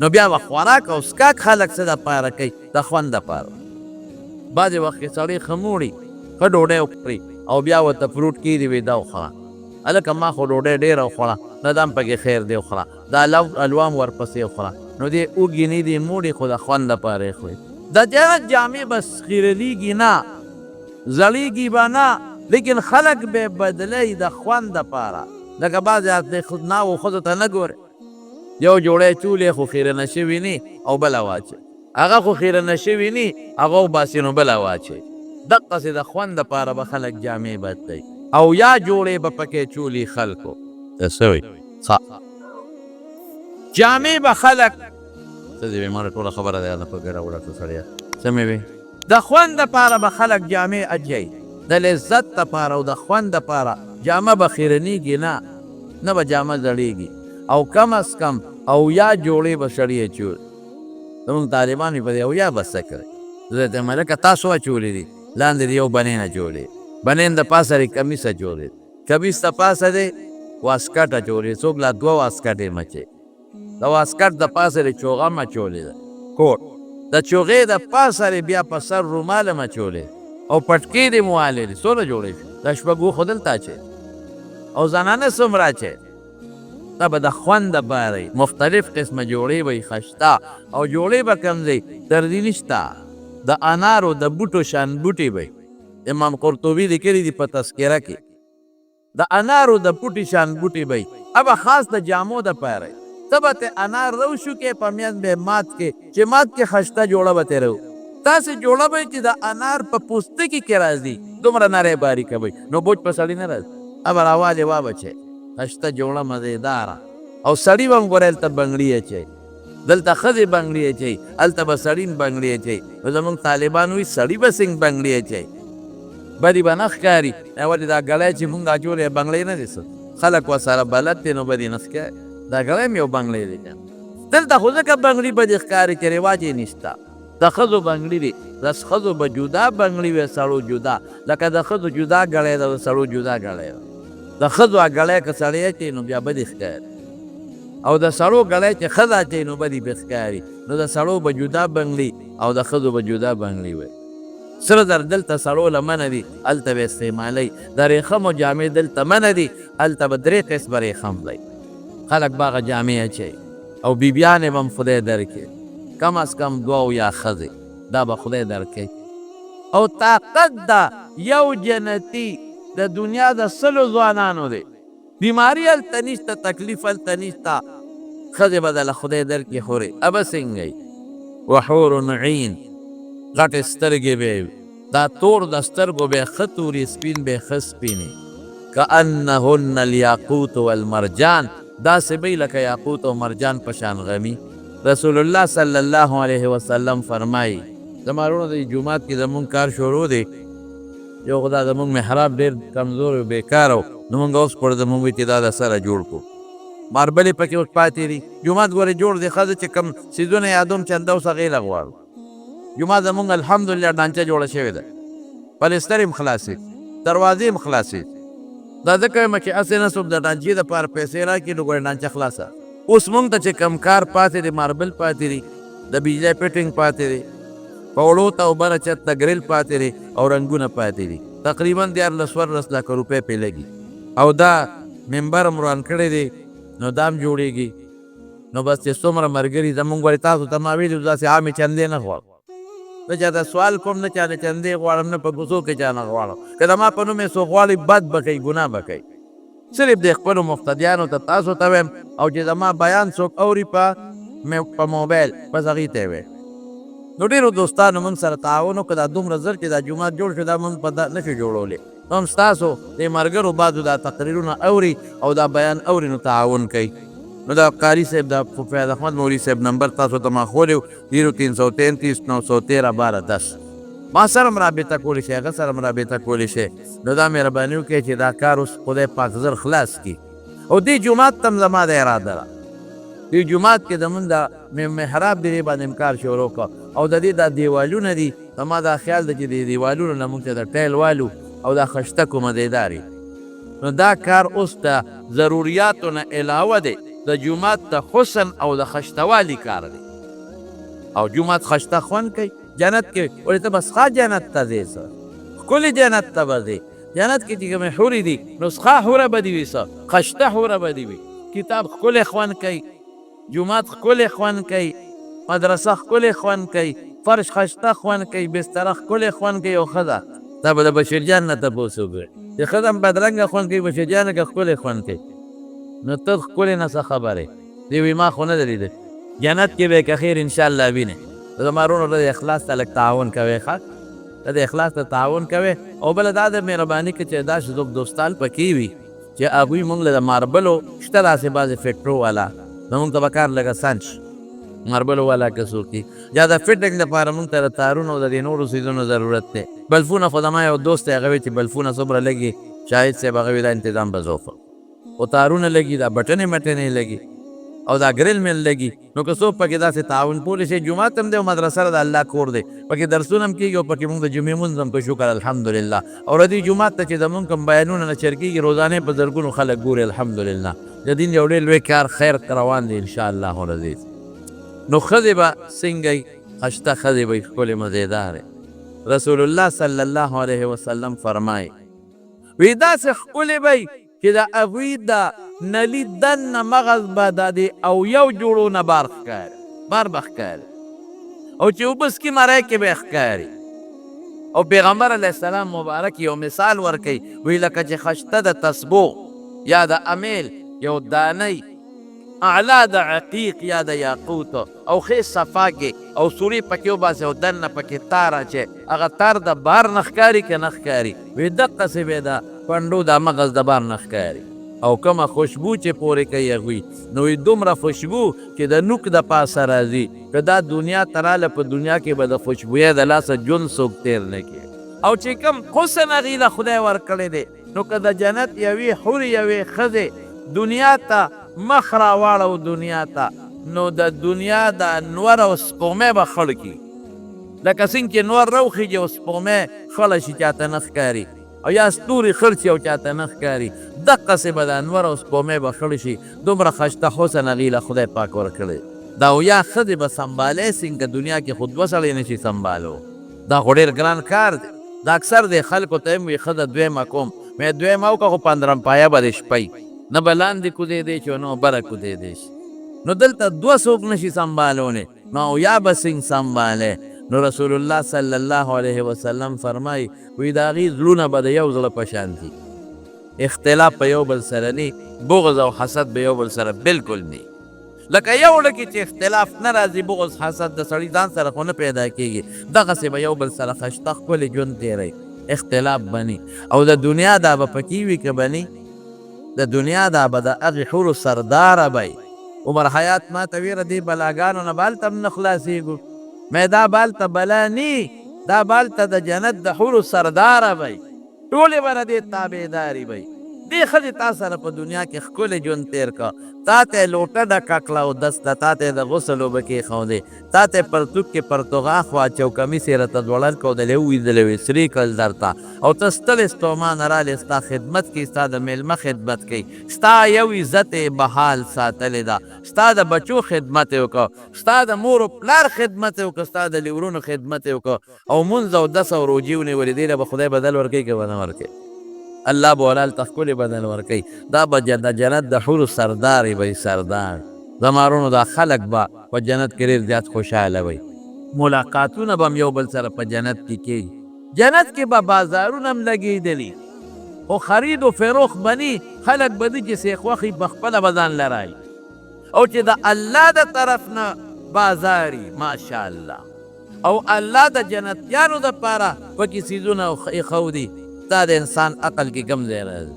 نو بیا به خوراک او څښاک خلک څه دپاره کوي؟ د خوند دپاره. بعضې وخت کې سړی ښه موړي، ښه ډوډۍ وخوري او بیا ورته فروټ کېږي، وي دا وخوره هلکه ما خو ډوډۍ ډېره وخوړه، نه دا هم پکې خیر دی وخوره، دا حلوا هم ورپسې وخوره. نو دې اوږي نه دي موړي، خو د خوند لپاره یې خوري. د جنت جامې به خیرلېږي نه، زړېږي به نه، لیکن خلک به بدلی د خوند دپاره. لکه بعضې ناوو ښځو ته نه ګورې، یو جوړی چولې خو خیرنه شوي نی او بله واچوي، هغه خو خیرنه شوي نی هغه وباسي نو بله واچوي. دقسې د خوند دپاره به خلک جامې بدلوي او یا جوړې به پکې چولي خلکو ته. څه وایي؟ جامې به خلک څه دې وي؟ ما ټوله خبره ده په ګډه وړه کړه سړیه. څه مې وي؟ د خوند دپاره به خلک جامې اچوي، د لذت دپاره او د خوند دپاره. جامه به خیرنیږي نه، نه به جامه زړیږي، او کم از کم او یا جوړې به سړي اچول. زمونږ طالبان په دې او یا به څه کوي؟ زه ته مې لکه تاسو اچولې دي، لاندې دې یو بنین اچولې، بنین د پاسه دې کمیس اچولې، کمیس د پاسه دې واسکټ اچولې، څوک لا دوه واسکټې مچوي، د واسکټ د پاسه دې چوغه هم اچولې ده، کوټ د چوغې د پاسه دې بیا په سر رومال هم اچولی او پټکې دې هم والې دي. څونه جوړې شو؟ دا شپږ خو دلته اچوي او زنانه څومره اچوي؟ دا به د خوند دپاره وي. مختلف قسمه جوړې به وي، خشته او جوړې به کوم ځای درزي نشته، د انارو د بوټو شان بوټي به وي. امام قرطبي لیکلي دي په تذکره کې د انارو د بوټي شان بوټي به وي، ابه خاص د جامو دپاره وي. ته به ته انار روشو کې په منځ به مات کې، چې مات کې خشته جوړه به ترې داسې جوړه به چې د انار په پوستکي کې راځي، دومره نری باریکه به، نو بوج په سړي نه راځي. ابه راوالې وا بچی خشته جوړه مزیداره. او سړي به هم ګوره هلته بنګړي اچوي، دلته ښځې بنګړي اچوي، هلته به سړي هم بنګړي اچوي. نو زموږ طالبان وایي سړي به څنګه بنګړي اچوي، بدې به نه ښکاري؟ ولې دا ګړی چې مونږ اچولی بنګړی نه دی، څه خلک ورسره بلد دی نو بدې نه ښکاري. دا ګړی هم یو بنګړی دی که دلته خو ځکه بنګړي بدې ښکاري چې رواج یې نشته. د ښځو بنګړي دي، د ښځو به جدا بنګړي وي، سړو جدا. لکه د ښځو جدا ګړی ده، د سړو جدا ګړی ده. د ښځو ګړی که سړی اچوي نو بیا بدې ښکاري، او د سړو ګړی چې ښځه اچوي نو بدې پرې ښکاري. نو د سړو به جدا بنګړي او د ښځو به جدا بنګړي وي. سره زر دلته سړو له منع دي، هلته به استعمالوي. د ریښمو جامې دلته منع دي، هلته به درې قسمه ریښم دی، خلک به هغه جامې اچوي. او بیبیانې به هم خدای درکړي کم از کم دوه او یا ښځې، دا به خدای درکوي. او طاقت دا یو جنتي د دنیا د 100 ځوانانو دی. بیماری هلته نشته، تکلیف هلته نشته، ښځې به دله خدای درکړي حورې. ابه څنګه وي؟ وحور عین، غټې سترګې به وي، دا تور د سترګو به ښه توري، سپین به ښه سپینې. کأنهن الياقوت والمرجان، داسې به لکه یاقوت او مرجان په شان غمي. رسول الله صلی الله علیه وسلم فرمایي، زما وروڼو د جومات کې زمونږ کار شروع دی. یو خو دا زمونږ محراب ډېر کمزور او بېکاره و، نو مونږ اوس پر زمونږ وي چې دا د سره جوړ کړو، ماربلې پکې اوس پاتې دي. جومات ګورې جوړ دی، ښځه چې کوم څیزونه یادوم چنده اوس هغې له غواړو. جومات زمونږ الحمدلله ډانچه جوړه شوې ده، پلسترې هم خلاصې، دروازې هم خلاصې. دا ځکه وایم چې هسې نه څوک د ډانچې دپاره پیسې راکړي نو ګورې ډانچه خلاصه. اوس مونږ ته چې کوم کار پاتې دی، ماربل پاتې دی، د بجلی fitting پاتې دی، په وړو ته او بره چت ته ګریل پاتې دی او رنګونه پاتې دي. تقریبا 13 څوارلس لکه روپۍ پرې لګي. او دا منبر هم وران کړی دی نو دا هم جوړېږي. نو بس چې څومره ملګري زمونږ، ګورې تاسو ته ما ویلي داسې عامې چندې نه غواړم، نه چا ته سوال کوم، نه چا نه چندې غواړم، نه په کوڅو کې چا نه غواړم. که د ما په نوم یې څوک غواړي بد به کوي، ګناه به کوي. صرف د خپلو مقتدیانو ته تاسو ته وایم، او چې زما بیان څوک اوري په موبایل بس هغې ته یې وایم. نو ډېرو دوستانو موږ سره تعاون وکړ. دا دومره زر چې دا جومات جوړ شو، دا موږ په دا نه شو جوړولی. نو هم ستاسو د ملګرو بعضو دا تقریرونه اوري او دا بیان اوري نو تعاون کوي. نو دا قاري صاحب د فیض احمد مولوي صاحب نمبر تاسو ته ما ښولی و، 0333 913 12 10. ما سره هم رابطه کولی شئ، هغه سره هم رابطه کولی شئ. نو دا مهرباني وکړئ چې دا کار اوس خدای پاک زر خلاص کړي. او دې جومات ته هم زما د اراده ده، دې جومات کې زمونږ د محراب دې باندې هم کار شروع کړ، او د دې دا دیوالونه دي، زما دا خیال دی چې دې دیوالونو نه مونږ ته د ټایل والو او دا خشته کومه دیداري. نو دا کار اوس د ضروریاتو نه علاوه دی، د جومات د حسن او د خشتوالي کار دی. او جومات خشته خوند کوي جنت کې. ولې ته به ښه جنت ته ځې، څه ښکلي جنت ته به ځې. جنت کې چې کومې حورې دي نو ښه حوره به دي وي، څه خشته حوره به دي وي. کتاب ښکلی خوند کوي، جومات ښکلی خوند کوي، مدرسه ښکلی خوند کوي، فرش خشته خوند کوي، بستره ښکلی خوند کوي او ښځه دا به د بشیر جان نه تپوس وکړې چې ښځه هم بدرنګه خوند کوي، بشیر جانه که ښکلی خوند کوي؟ نو ته ښکلې نه څه خبرې دی؟ وی ما خو نه دی لیدلی. جنت کې به یې که خیر انشاءالله وینې. زما وروڼو، د اخلاص ته لږ تعاون کوئ، ښه، د اخلاص ته تعاون کوئ. او بله دا ده مهرباني که چې داسې څوک دوستان پکې وي چې هغوی مونږ له د ماربلو شته داسې بعضې فکټرو والا، نو مونږ ته به کار لږ اسان شي. ماربلو والا که څوک وي یا د فټنګ لپاره مونږ ته د تارونو او د دې نورو څیزونو ضرورت دی. بلفونه خو زما یو دوست دی، هغه وایي چې بلفونه څومره لګي شاهد صاحب، هغه وایي دا انتظام به زه وکړم. خو تارونه لګي، دا بټنې مټنې لګي او دا ګرل مل لګي. نو که څوک پکې داسې تعاون کولی شي، جومات هم دی او مدرسه ده، د الله کور دی، پکې درسونه هم کېږي او پکې موږ د جمعې مونځ هم کوو، شکر الحمدلله. او د دې جومات ته چې زمونږ کوم بیانونه نشر کېږي، روزانه په زرګونو خلک ګوري، الحمدلله. د دین یو ډېر لوی کار خیر روان دی انشاءالله العزیز. نو ښځې به څنګه وي؟ خشته ښځې به وي، ښکلې مزېدارې. رسول الله صلی الله علیه وسلم فرمایي، وی داسې ښکلې به وي چې د هغوی د نلي دننه مغز به د دې او یو جوړو نه بار ښکاري، بار به ښکاري، او چې اوبه څکي مرۍ کې به ښکاري. او پیغمبر علیه السلام مبارک یو مثال ورکوي، وی لکه چې خشته د تسبو یا د امیل یو دانه اعلی د عقیق یا د یاقوت او ښې صفا کې او سوري پکې وباسي او دننه پکې تار اچوي، هغه تار د بار نه ښکاري که نه ښکاري؟ وي دقسې به د پنډو دا مغز د بار نه ښکاري. او کومه خوشبو چې پورې کوي هغوی، نو وي دومره خوشبو چې د نوک د پاسه راځي، که دا دنیا ته راله په دنیا کې به د خوشبویۍ د لاسه ژوند څوک تېر نه کړي. او چې کوم حسن هغوی له خدای ورکړی دی، نو که د جنت یوې حورې، یوې ښځې دنیا ته مخ راواړو دنیا ته، نو د دنیا دا نور او سپوږمۍ به خړ کړي، لکه څنګه چې نور راوخیږي او سپوږمۍ خړه شي چاته نه ښکاري، او یا ستوري خړ شي او چاته نه ښکاري، دقسې به دا نور او سپوږمۍ به خړ شي، دومره ښایسته حسن هغوی له خدای پاک ورکړی. دا او یا ښځې به سمبالی څنګه؟ دنیا کې خو دوه سړی نه شي سمبالو، دا خو ډېر ګران کار دی. دا اکثر دی خلکو ته هم وي ښځه دویمه کوم، مې دویمه وکړه خو پندرم پایه به دې شپه وي، نه به لاندې کوزېدی شي او نه به بره کوزېدی شي. نو دلته دوه څوک نه شي سمبالولی، نو او یا به څنګه سمبالی؟ نو رسول الله صلی الله علیه وسلم فرمایي، وي د هغې زړونه به د یو زړه په شان دي، اختلاف به یو بل سره نی، بغض او حسد به یو بل سره بالکل نی. لکه یو زړه کې چې اختلاف نه راځي، بغض حسد د سړي ځان سره خو نه پیدا کېږي، دغسې به یو بل سره خشته ښکلې ژوند تېروي، اختلاف به نی. او د دنیا دا به پکې وي که به نی؟ د دنیا دا به د هغې حورو سرداره به وي. عمر حیات ما ته ویره دې بلاګانو نه به هلته هم نه خلاصېږو. مې دا به هلته بلا نی، دا به هلته د جنت د حورو سرداره به وي، ټولې به د دې تابعداري به وي. دې ښځې تا سره په دنیا کې ښکلی ژوند تېر کړ، تا ته یې لوټه ډکه کړه او دس له تا ته یې د غسل اوبه کېښودې، تا ته یې پرتوګ کې پرتوغاښ واچو، کمیس یې راته ځوړند کړ او د له ووینځلې وې سرې کړل درته، او ته ستړې ستومانه رالې، ستا خدمت کوي، ستا د مېلمه خدمت کوي، ستا یو عزت یې بحال ساتلې ده، ستا د بچو خدمت یې وکړ، ستا د مور و پلار خدمت یې وکړ، ستا د لیورونو خدمت یې وکړ، او مونځ او دس او روژې ونیولې، دې له به خدای بدل ورکوي که به نه ورکوي؟ الله به ولا هلته ښکلی بدل ورکوي. دا به د جنت د حورو سردارې به وي، سردار. زما وروڼو، دا خلک به په جنت کې ډېر زیات خوشحاله وي، ملاقاتونه به هم یو بل سره په جنت کې کېږي، جنت کې به بازارونه هم لګېدلي خو خرید و فروخت به نی، خلک به ځي چې څه یې خوښ وي په خپله به ځان له رايي، او چې د الله د طرف نه بازار وي ماشاءالله. او الله د جنتیانو د پاره پکې څیزونه ایښودي، دا د انسان عقل کې کوم ځای راځي؟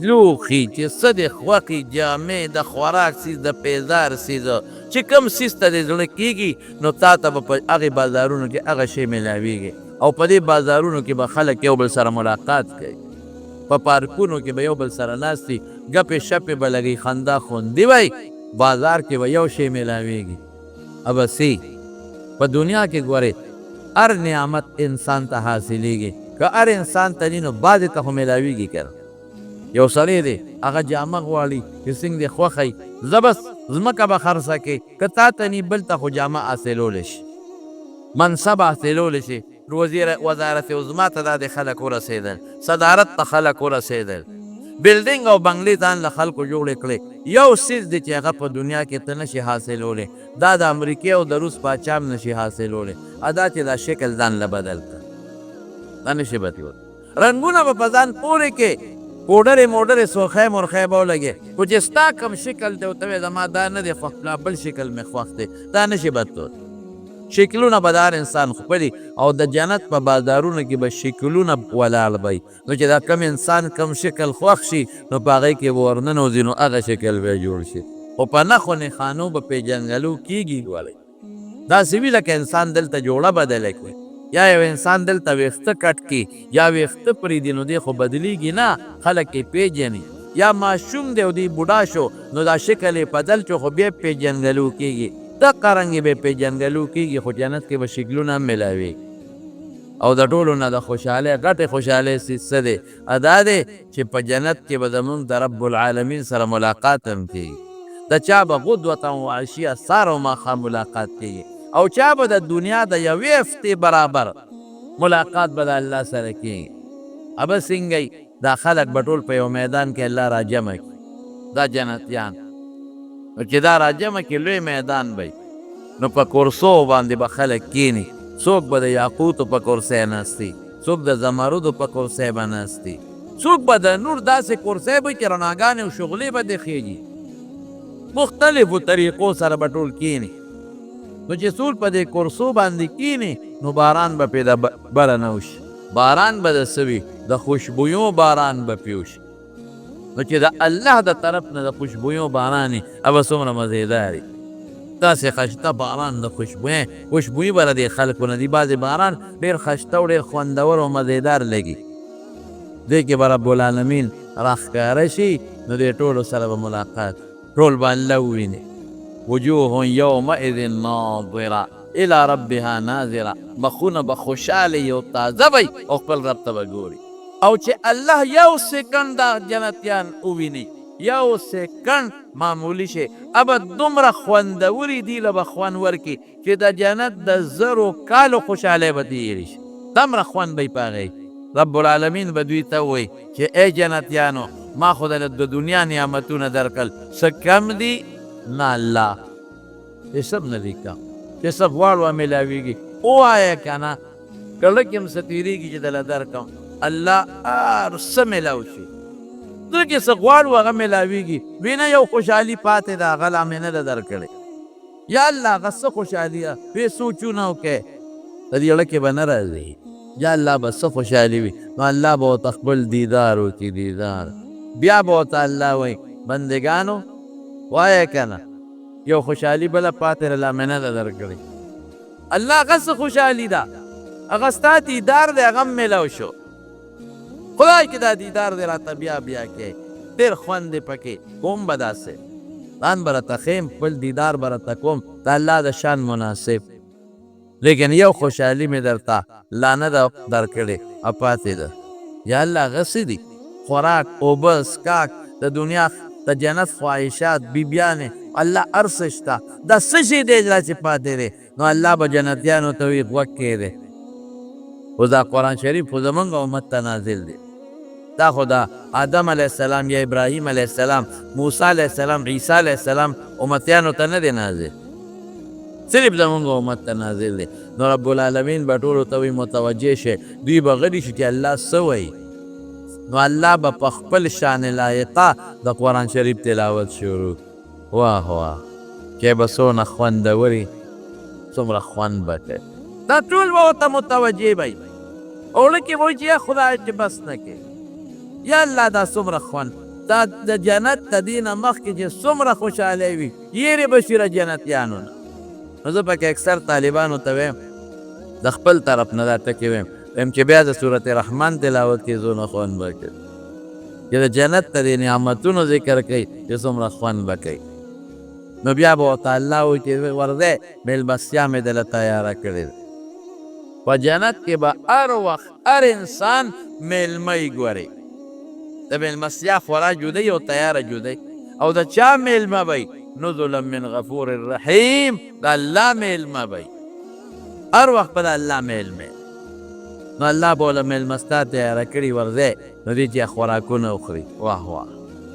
لوښي چې څه دې خوښي، جامې، د خوراک څیز، د پیزار څیز، چې کوم څیز ته دې زړه کیږي نو تا ته به په هغې بازارونو کې هغه شی ملاویږي. او په دې بازارونو کې به خلک یو بل سره ملاقات کوي، په پارکونو کې به یو بل سره ناست وي، ګپې شپې به لګوي، خندا خوندي به وي، بازار کې به یو شی ملاویږي. ابسي په دنیا کې ګورې هر نعمت انسان ته حاصلېږي، که هر انسان ته نی نو بعضې ته خو ملاویږي که نه؟ یو سړی دی هغه جامه غواړي چې څنګه دې خوښه وي، ځه بس ځمکه به خرڅه کړې، که تا ته نی بل ته خو جامه حاصلولی شي، منصب حاصلولی شي. وزیر وزارت عظما ته دا د خلک ورسېدل، صدارت ته خلک ورسېدل، بلډینګ او بنګلې ځان له خلکو جوړې کړې. یو څیز دی چې هغه په دنیا کې ته نشي حاصلولی، دا د امریکې او د روس پاچا هم نشي حاصلولی، ادا چې دا شکل ځان له بدل کړ. دا نشي بدلول. رنګونه به په ځان پورې کې، پوډرې موډرې سرخۍ مرخۍ به ولګې، خو چې ستا کوم شکل دی او ته وایې زما دا نه دی خوښ، لا بل شکل مې خوښ دی، دا نشي بدلول. شکلونه به د هر انسان خپلي او د جنت په بازارونو کې به شکلونه ولاړ به وي، نو چې دا کوم انسان کوم شکل خوښ شي نو په هغې کې به ورننوځي، نو هغه شکل به یې جوړ شي. خو په نښو نښانو به پېژندګلو کېږي. ولې داسې وي لکه انسان دلته جوړه بدله کړي، یا یو انسان دلته ویښته کټ کړي یا ویښته پرېږدي، نو دی خو بدلېږي نه، خلک یې پېژني. یا ماشوم دی او دی بوډا شو نو دا شکل یې بدل شو، خو بیا پېژندګلو کېږي. دقه رنګ به پېژندګلو کېږي، خو جنت کې به شکلونه هم ملاوېږي. او د ټولو نه د خوشحالۍ غټې خوشحالۍ څیز څه دی؟ دا دی چې په جنت کې به زمونږ د رب العالمین سره ملاقات هم کېږي. د چا به غدوة و عشیه، سهار او ماښام ملاقات کېږي، او چا به د دنیا د یوې هفتې برابر ملاقات به د الله سره کېږي. ابه څنګه دا خلک به ټول په یو میدان کې الله راجمع کړي، دا جنتیان. نو چې دا راجمع کړي، لوی میدان به وي، نو په کرسو باندې به خلک کیني. څوک به د یاقوتو په کرسۍ ناست وي، څوک د زمردو په کرسۍ به ناست وي، څوک به د نور داسې کرسۍ به چې رڼاګانې او شغلې به ترې خېږي. مختلفو طریقو سره به ټول کیني. نو چې څوک په دې کرسو باندې کیني نو باران به پرې د بره نه وشي. باران به د څه وي؟ د خوشبویو باران به پرې وشي. نو چې د الله د طرف نه د خوشبویو باران وي، هغه څومره مزیدار وي. داسې خشته باران د خوشبویۍ، خوشبویي به د دې خلکو نه دي. بعضې باران ډېر خشته او ډېر خوندور او مزیدار لګي. دې کې به رب العالمین راښکاره شي، نو دې ټولو سره به ملاقات، ټول به الله وویني. وجوه یومئذ ناظره الی ربها ناظره، مخونه به خوشحاله او تازه وي او خپل رب ته به ګوري. او چې الله یو سیکنډ دا جنتیان وویني، یو سیکنډ معمولی شي، ابه دومره خوندوري دي له به خوند ورکړي چې د جنت د زرو کالو خوشحالۍ به ترې هېرې شي، دومره خوند به یې په هغې. رب العالمین به دوی ته ووایي چې ای جنتیانو، ما خو درله د دنیا نعمتونه درکړل، څه کم دي؟ نه الله، هېڅ هم نه دي کم، چې څه غواړو ملاویږي. ووایه که نه کله کې هم څه تېرېږي چې درله درکړم؟ الله هر څه ملاو شي، زړه کې څه غواړو هغه ملاویږي. وینه یو خوشحالي پاتې ده، هغه لا مې نه ده درکړې. یا الله هغه څه خوشحالي ده؟ وې سوچونه وکړې، د دې زړه کې به نه راځي. یا الله به څه خوشحالي وي؟ نو الله به ورته خپل دیدار وکړي، دیدار. بیا به ورته الله وایي بندګانو وایه که نه یو خوشحالي بله پاتې ده، لا مې نه ده درکړې. الله هغه څه خوشحالي ده؟ هغه ستا دیدار دی، هغه هم میلاو شو. خدای کې دا دیدار دی راته بیا بیا کې ډېر خوند دی پکې. کوم به داسې ځان به راته ښیم، خپل دیدار به راته کوم د الله د شان مناسب. لیکن یو خوشحالي مې درته لا نه ده درکړې او پاتې ده. یا الله هغه څه دي؟ خوراک، اوبه، څښاک، د دنیا د جنت خواهشات، بیبیانې، الله هر څه شته، دا څه شی دی چې پاتې دی؟ نو الله به جنتیانو ته وایي غوږ کښېږدئ. خو دا قرآن شریف خو زمونږ امت ته نازل دی. دا خو د آدم علیه السلام یا ابراهیم علیه السلام، موسی علیه السلام، عیسی علیه السلام امتیانو ته نه دی نازل، صرف زمونږ امت ته نازل دی. نو رب العالمین به ټولو ته وایي متوجه شئ. دوی به غلي شي چې الله څه وایي. نو الله به په خپل شان لایقه د قرآن شریف تلاوت شروع. واه واه چې به څونه خوندوري، څومره خوند به کوي. دا ټول به ورته متوجه به وي او زړه کې به وایي چې یا خدای چې بس نه کوي، یا الله دا څومره خوند، دا د جنت د دې نه مخکې چې څومره خوشحالۍ وي، یېرې به شي له جنتیانو نه. نو زه پکې اکثر طالبانو ته وایم، د خپل طرف نه دا ټکی وایم، وایم چې بیا د سورت رحمان تلاوت کې څونه خوند به کوي، چې د جنت د دې نعمتونو ذکر کوي چې څومره خوند به کوي. نو بیا به ورته الله وایي چې ورځئ، مېلمستیا مې درله تیاره کړې ده. په جنت کې به هر وخت هر انسان مېلمه یې ګوري، د مېلمستیا خورا جدی او تیاره جدی، او د چا مېلمه به وي؟ نزلا من غفور رحیم، د الله مېلمه به وي. هر وخت به د الله مېلمه. نو الله به ورله مېلمستا تیاره کړي، ورځئ، نو دوی چې خوراکونه وخوري، واه واه.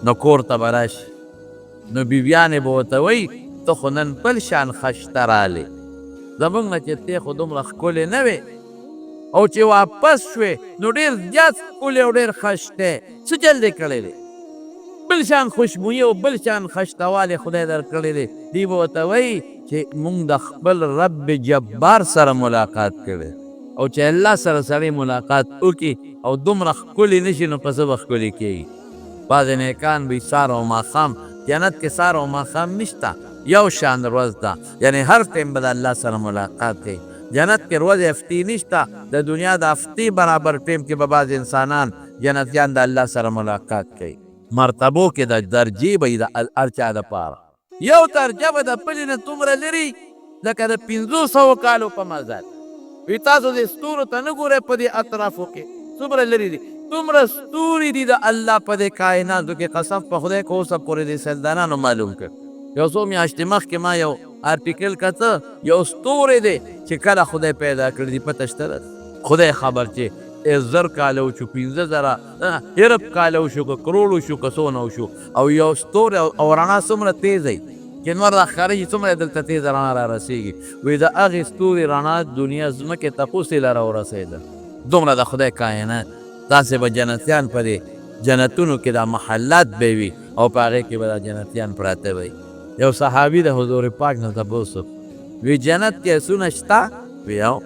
نو کور ته به راشي، نو بیبیانې به ورته وایي ته خو نن بل شان خشته رالې، زمونږ نه چې تې خو دومره ښکلې نه وې او چې واپس شوې نو ډېر زیات ښکلی او ډېر خشته، څه چل دې کړی دی؟ بل شان خوشبویي او بل شان خشتوالی خدای درکړی دی. دوی به ورته وایي چې مونږ د خپل رب جبار سره ملاقات کړی، او چې الله سره سړی ملاقات وکړي او دومره ښکلی نه شي نو په څه به ښکلی کېږي؟ بعضې نیکان به وي سهار او ماښام، جنت کې سهار او ماښام نشته، یو شان ورځ ده، یعنې هر ټایم به د الله سره ملاقات کوي. جنت کې ورځې هفتې نشته، د دنیا د هفتې برابر ټایم کې به بعضې انسانان جنتیان د الله سره ملاقات کوي. مرتبو کې د درجې به وي د هر چا دپاره، یو درجه به د بلې نه دومره لري لکه د 500 کالو په مزل وي. تاسو دې ستورو ته نه ګورئ، په دې اطرافو کې څومره لرې دي، دومره ستوري دي د الله په دې کایناتو کې. قسم په خدای که اوسه پورې دې سیندانانو معلوم کړ. یو څو میاشتې مخکې ما یو آرټیکل کته، یو ستوری دی چې کله خدای پیدا کړی دی پته شته ده، خدای خبر چې 1000 کاله وشو، 5000 ارب کاله وشو، که کروړ وشو، که څونه وشو. او یو ستوری او رڼا څومره تیزه وي چې نور را ښکاره شي، څومره دلته تیزه رڼا را رسېږي. وایي د هغې ستوري رڼا دنیا ځمکې ته اوسې له راورسېده. دومره د خدای کاینات. داسې به جنتیان په دې جنتونو کې دا محلات به وي او په هغې کې به دا جنتیان پراته وي. یو صحابي د حضور پاک نه تپوس وکړ، وی جنت کې اسونه شته؟ وی هو.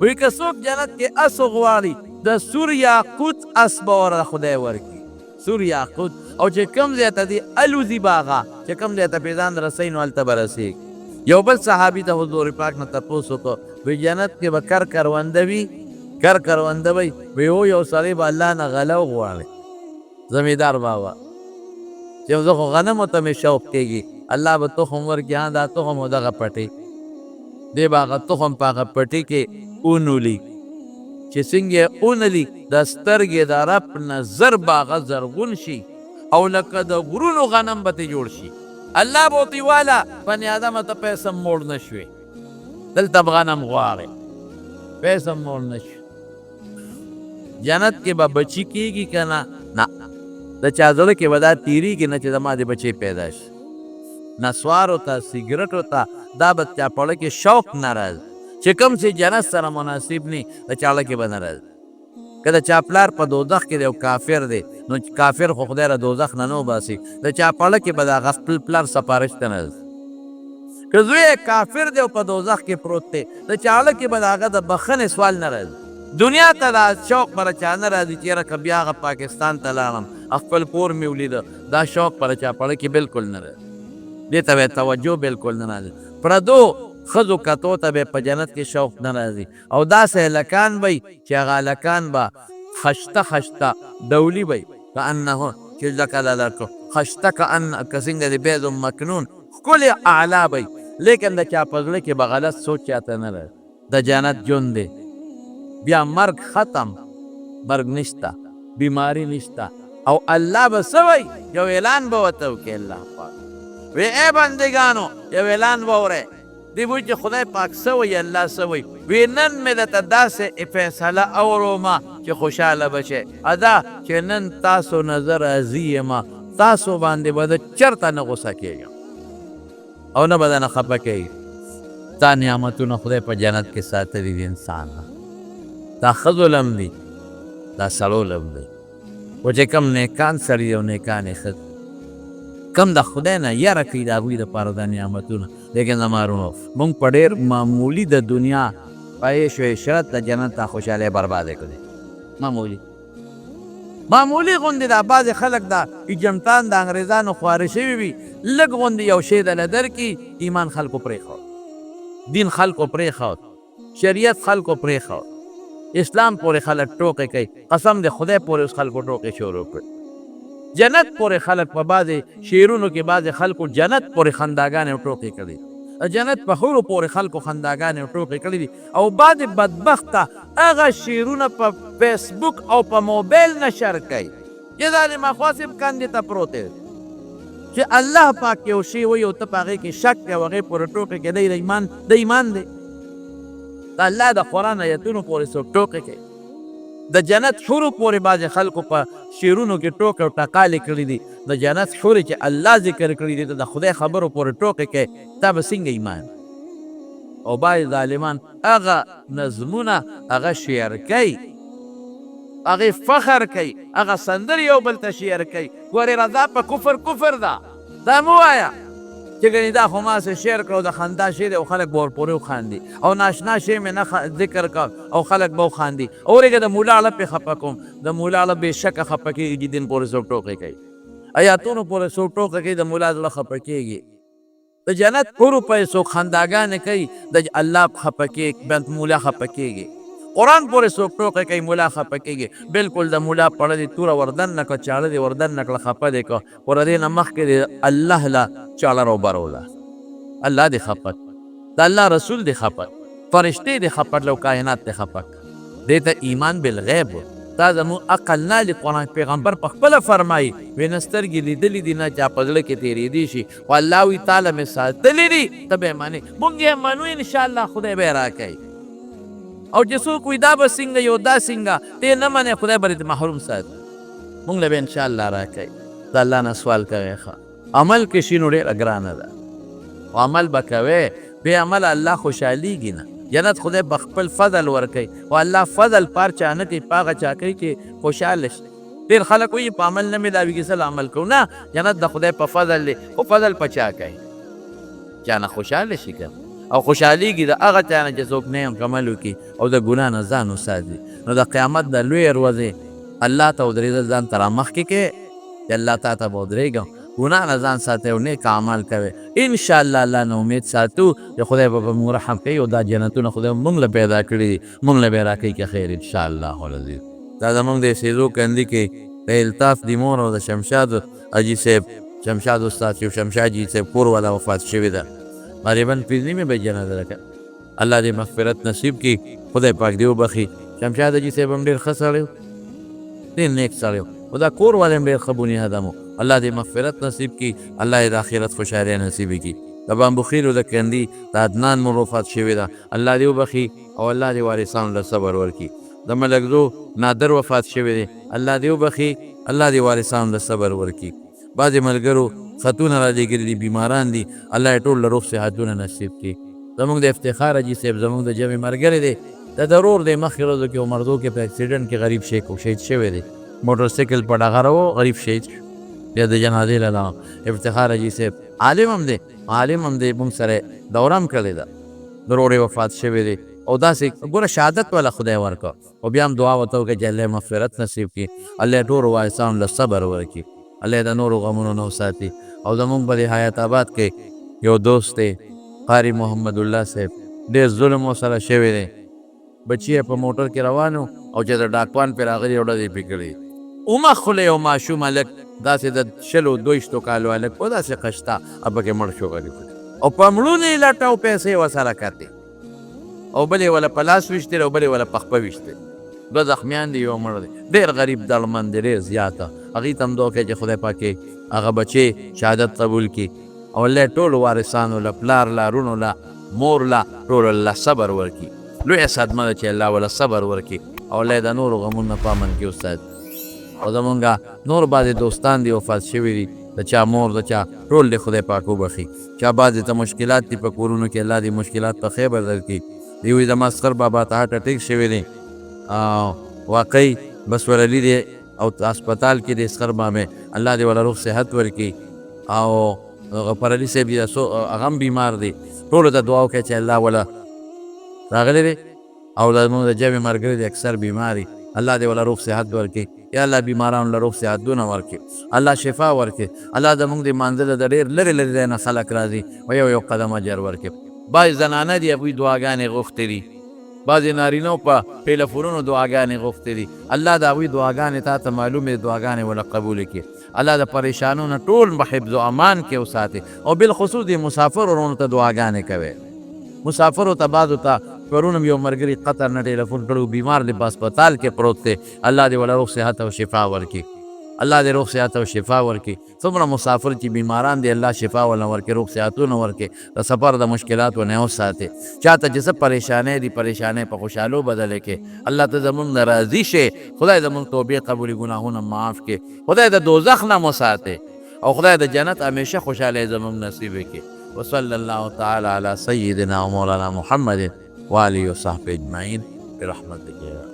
وی که څوک جنت کې اس وغواړي د سور یاقوت اس به ورله خدای ورکړي، سور یاقوت، او چې کوم ځای ته دی الوزي به هغه چې کوم ځای ته پرې ځان رسوي نو هلته به رسېږي. یو بل صحابي د حضور پاک نه تپوس وکړ، وی جنت کې به کر کرونده وي؟ کر کرونده وي؟ وی هو. یو سړی به الله نه غله وغواړي، زمیدار بابا، چې زه خو غنمو ته مې شوق کېږي، الله به تخم ورکړي، ها دا تخم او دغه پټی دی، به هغه تخم په هغه پټي کې اونولي، چې څنګه یې اونلي د سترګې د رب نظر به هغه زرغون شي او لکه د غرونو غنم به ترې جوړ شي. الله به ورته واله بني آدمه ته پیسې هم موړ نه شوې، دلته به غنم غواړې، پیسې هم موړ نه شوې. جنت کې به بچي کېږي که نه؟ نه، د چا زړه کې به دا تېرېږي نه چې زما دې بچی پیدا شي. نسوارو ته، سګرټو ته دا به چا په زړه کې شوق نه راځي، چې کوم څه جنت سره مناسب نی د چا زړه کې به نه راځي. که د چا پلار په دوزخ کې دی او کافر دی، نو کافر خو خدای له دوزخ نه نه وباسي، د چا په زړه کې به د هغه خپل پلار سفارش ته نه راځي. که زوی یې کافر دی او په دوزخ کې پروت دی، د چا زړه کې به د هغه د بخښنې سوال نه راځي. دنیا ته دا شوق به د چا نه راځي چې یاره که بیا هغه پاکستان ته لاړم خپل کور مې ولیده، دا شوق به د چا په زړه کې بالکل نه راځي، دې ته به توجه بالکل نه راځي. پردو ښځو کتو ته به په جنت کې شوق نه راځي. او داسې هلکان به وي چې هغه هلکان به خشته خشته ډولي به وي، کأنه چې لکه خشته کأن که څنګه د بیض مکنون ښکلې اعلی به وي، لیکن د چا په زړه کې به غلط سوچ چاته نه راځي. د جنت ژوند دی، بیا مرګ ختم، مرګ نشته، بیماری نشته. او الله به څه وایي؟ یو اعلان به ورته وکړي الله پاک، وی ای بندګانو یو اعلان واورئ. دی وایي چې خدای پاک څه وایي، الله څه وایي؟ وی نن مې درته داسې فیصله اوروم چې خوشحاله به شئ، ادا چې نن تاسو نه زه راضي یم، تاسو باندې به زه چېرته نه غوسه کېږم او نه به درنه خفه کېږم. دا نعمتونه خدای په جنت کې ساتلي دي انسان له، دا ښځو له هم دي، دا سړو له هم دي. خو چې کوم نیکان سړي او نیکانې ښځې کوم د خدای نه یره کوي، د هغوی دپاره دا نعمتونه. لیکن زما وروڼو، موږ په ډېر معمولي د دنیا په عیش و عشرت د جنت دا خوشحالۍ بربادې کړې. معمولي معمولي غوندې دا بعضې خلک دا ایجنټان د انګریزانو خواره شوي وي، لږ غوندې یو شی دله درکړي، ایمان خلکو پرېښود، دین خلکو پرېښود، شریعت خلکو پرېښود، اسلام پورې خلک ټوقې کوي. قسم دې خدای پورې اوس خلکو ټوقې شروع کړې، جنت پورې خلک په بعضې شعرونو کې بعضې خلکو جنت پورې خنداګانې او ټوقې کړې، جنت په حورو پورې خلکو خنداګانې او ټوقې کړې دي. او بعضې بدبخته هغه شعرونه په فیسبوک او په موبایل نشر کوي چې ظالمه خوا صرف کندې ته پروت دی، چې الله پاک یو شی وایي او ته په هغې کې شک کوې او هغې پورې ټوقې کوې، دی د ایمان د ایمان دی. د الله د قرآن آیتونو پورې څوک ټوقې کوي، د جنت حورو پورې بعضې خلکو په شعرونو کې ټوقې او ټقالې کړې دي. د جنت حورې چې الله ذکر کړي دي، ته د خدای خبرو پورې ټوقې کوې، دا به څنګه ایمان؟ او بعضې ظالمان هغه نظمونه هغه شعر کوي، هغې فخر کوي، هغه سندرې یو بل ته شعر کوي. ګورې رضا په کفر کفر ده، دا مه وایه چې ګنې دا خو ما څه شعر کړو د خندا شعر او خلک به ورپورې وخاندي، او ناشنا شی مې نه ذکر کړ او خلک به وخاندي. اورېږه د مولا اړه پرې خفه کوم، د مولا اړه بېشکه خفه کېږي چې دین پورې څوک ټوقې کوي، ایاتونو پورې څوک ټوقې کوي، د مولا زړه خفه کېږي. د جنت حورو په څوک خنداګانې کوي، د الله خفه کېږي، بند مولا خفه کېږي. قرآن پورې څوک ټوقې کوي، مولا خفه کېږي. بالکل د مولا پړه دې توره وردن نه کړه، چاړه دې وردن نه کړه، خفه دې کړه، خو له دې نه مخکې دې الله له چاړه راوبروله، الله دې خفه کړ، د الله رسول دې خفه کړ، فرشتې دې خفه کړل او کائنات دې خفه کړ. دې ته ایمان بالغیب. دا زموږ عقل نه لري. قرآن پیغمبر په خپله فرمایي، وی نه سترګې لیدلې دي، نه چا په زړه کې تېرېدی شي، خو الله وی تاله مې ساتلي دي، ته به یې منې. موږ یې منو انشاءالله، خدای به یې راکوي. او چې څوک وایي دا به څنګه یو دا څنګه، ته یې نه منې، خدای به دې محروم ساتي. موږ له به انشاءالله راکوي. د الله نه سوال کوی، ښه عمل کې شي نو ډېره ګرانه ده، خو عمل به کوې، بې عمله الله خوشحالېږي نه. جنت خدای په خپل فضل ورکوي، خو الله فضل په هر چا نه کوي، په هغه چا کوي چې خوشحاله شي. ډېر خلک وایي په عمل نه ملاوېږي، څه له عمل کوو؟ نه، جنت د خدای په فضل دی، خو فضل په چا کوي؟ چا نه خوشحاله شي که او خوشحالېږي د هغه چا نه چې څوک نیک عمل وکړي او د ګناه نه ځان وساتي. نو د قیامت د لویې ورځې الله ته ودرېدل ځان ته رامخکې کړې چې الله تا ته به ودرېږم، ګناه نه ځان ساتئ او نیک اعمال کوئ، انشاءالله الله نه امید ساتو چې خدای به په موږ رحم کوي او دا جنتونه خدای موږ له پیدا کړي دي، موږ له به یې راکوي که خیر انشاءالله العزیز. دا زموږ د سیدو کندي کې د الطاف دی مور او د شمشاد حاجي صاحب، شمشاد استاد چې شمشاد جي صاحب کور والا وفات شوې ده، غالبا پنځه نیمې بجې جنازه ده. الله دې مغفرت نصیب کړي، خدای پاک دې وبخښي. شمشاد حاجي صاحب هم ډېر ښه سړی و، ډېر نیک سړی و، خو دا کور والا هم ډېر ښه بنیادم و. الله دې مغفرت نصیب کړي، الله یې د آخرت خوشحالۍ نصیب کړي. د بامبوخیلو د کندي د عدنان مور وفات شوې ده، الله دې وبخښي او الله دې وارثانو له صبر ورکړي. د ملکزو نادر وفات شوی دی، الله دې وبخښي، الله دې وارثانو له صبر ورکړي. بعضې ملګرو خطونه را لېږلي دي، بیماران دي، الله یې ټول له روغ صحتونه نصیب کړي. زموږ د افتخار حاجي صاحب زموږ د جمع ملګری دی، د ضرور دی مخکې ورځو کې عمرزو کې په اکسیډنټ کې غریب شیخ شهید شوی دی، موټر سایکل په ډغره و، غریب شهید شو. بیا د جنازې له لاړم. افتخار حاجي صاحب عالم هم دی، عالم هم دی، موږ سره دوره هم کړې ده، ضرور یې وفات شوی دی. او داسې ګوره شهادت والا خدای ورکړ، او بیا هم دعا ورته وکړه چې الله یې مغفرت نصیب کړي، الله یې ټولو وارثانو له صبر ورکړي، الله یې د نورو غمونو نه وساتي. او زموږ په دې حیات آباد کې یو دوست دی، قاري محمد الله صاحب، ډېر ظلم ورسره شوی دی. بچی یې په موټر کې روان و او چې د ډاکوان پرې راغلي او ډزې پرې کړې. اومه خوله یو ماشوم هلک داسې د شلو دویشتو کالو هلک و، داسې قشته پکې مړ شو غریب، او په مړونو یې لټه او پیسې ورسره کتې، او بل یې وله په لاس ویشتلی او بل یې وله په خپه ویشتلی. دوه زخمیان دي، یو مړ دی. ډېر غریب دړمن دی، ډېر زیاته. هغوی ته هم دعا وکړئ چې خدای پاک یې هغه بچی شهادت قبول کړي، او الله ټولو وارثانو له، پلار له، وروڼو له، مور له، ټولو الله صبر ورکړي. لویه صدمه ده چې الله وله صبر ورکړي او الله یې د نورو غمونو نه په امن کې وساتي. او زمونږ نور بعضې دوستان دي وفات شوي دي، د چا مور د چا، ټول دې خدای پاک وبخښي. چا بعضې ته مشکلات دي په کورونو کې، الله دې مشکلات په خیر بدل کړي. دی وایي زما ستر بابا ته هارټ اټیک شوی دی، واقعي بس ورغلی دی او هسپتال کې دی ستر بابا، الله دې وله روغ صحت ورکړي. او غفر علي صاحب دی هغه هم بیمار دی، ټولو ته دعا وکړئ چې الله وله راغلی دی. او زموږ د جمع ملګري دی اکثر بیمار دي، الله دې وله روغ صحت ورکړي. یا الله بیمارانو له روغ صحتونه ورکړي، الله شفا ورکړي. الله زموږ دې مانځه له د ډېر لرې لرې ځای نه خلک راځي او یو یو قدم اجر ورکړي. بعضې زنانه دي هغوی دعاګانې غوښتې دي، بعضې نارینه په ټیلیفونونو دعاګانې غوښتې دي، الله د هغوی دعاګانې تا ته معلومې دعاګانې وله قبولې کړي. الله د پریشانو نه ټول په حفظ و امان کې وساتي، او بالخصوص دې مسافر وروڼو ته دعاګانې کوي. مسافرو ته بعضو ته پرون هم یو ملګري قطر نه ټیلیفون کړی و، بیمار دی په هسپتال کې پروت دی، الله دې وله روغ صحت او شفا ورکړي، الله دې روغ صحت او شفا ورکړي. څومره مسافر چې بیماران دي الله شفا وله ورکړي، روغ صحتونه ورکړي، د سفر د مشکلاتو نه وساتي. چاته چې څه پریشانۍ دي پریشانۍ په خوشحالو بدلې کړي. الله ته زمونږ نه راضي شي، خدای زمونږ توبې قبولې، ګناهونه معاف کړي، خدای د دوزخ نه مو ساتي، او خدای د جنت همیشه خوشحالۍ زمونږ نصیب کړي. وصلی الله تعالی علی سیدنا و مولانا محمد وآله وصحبه اجمعین برحمتک.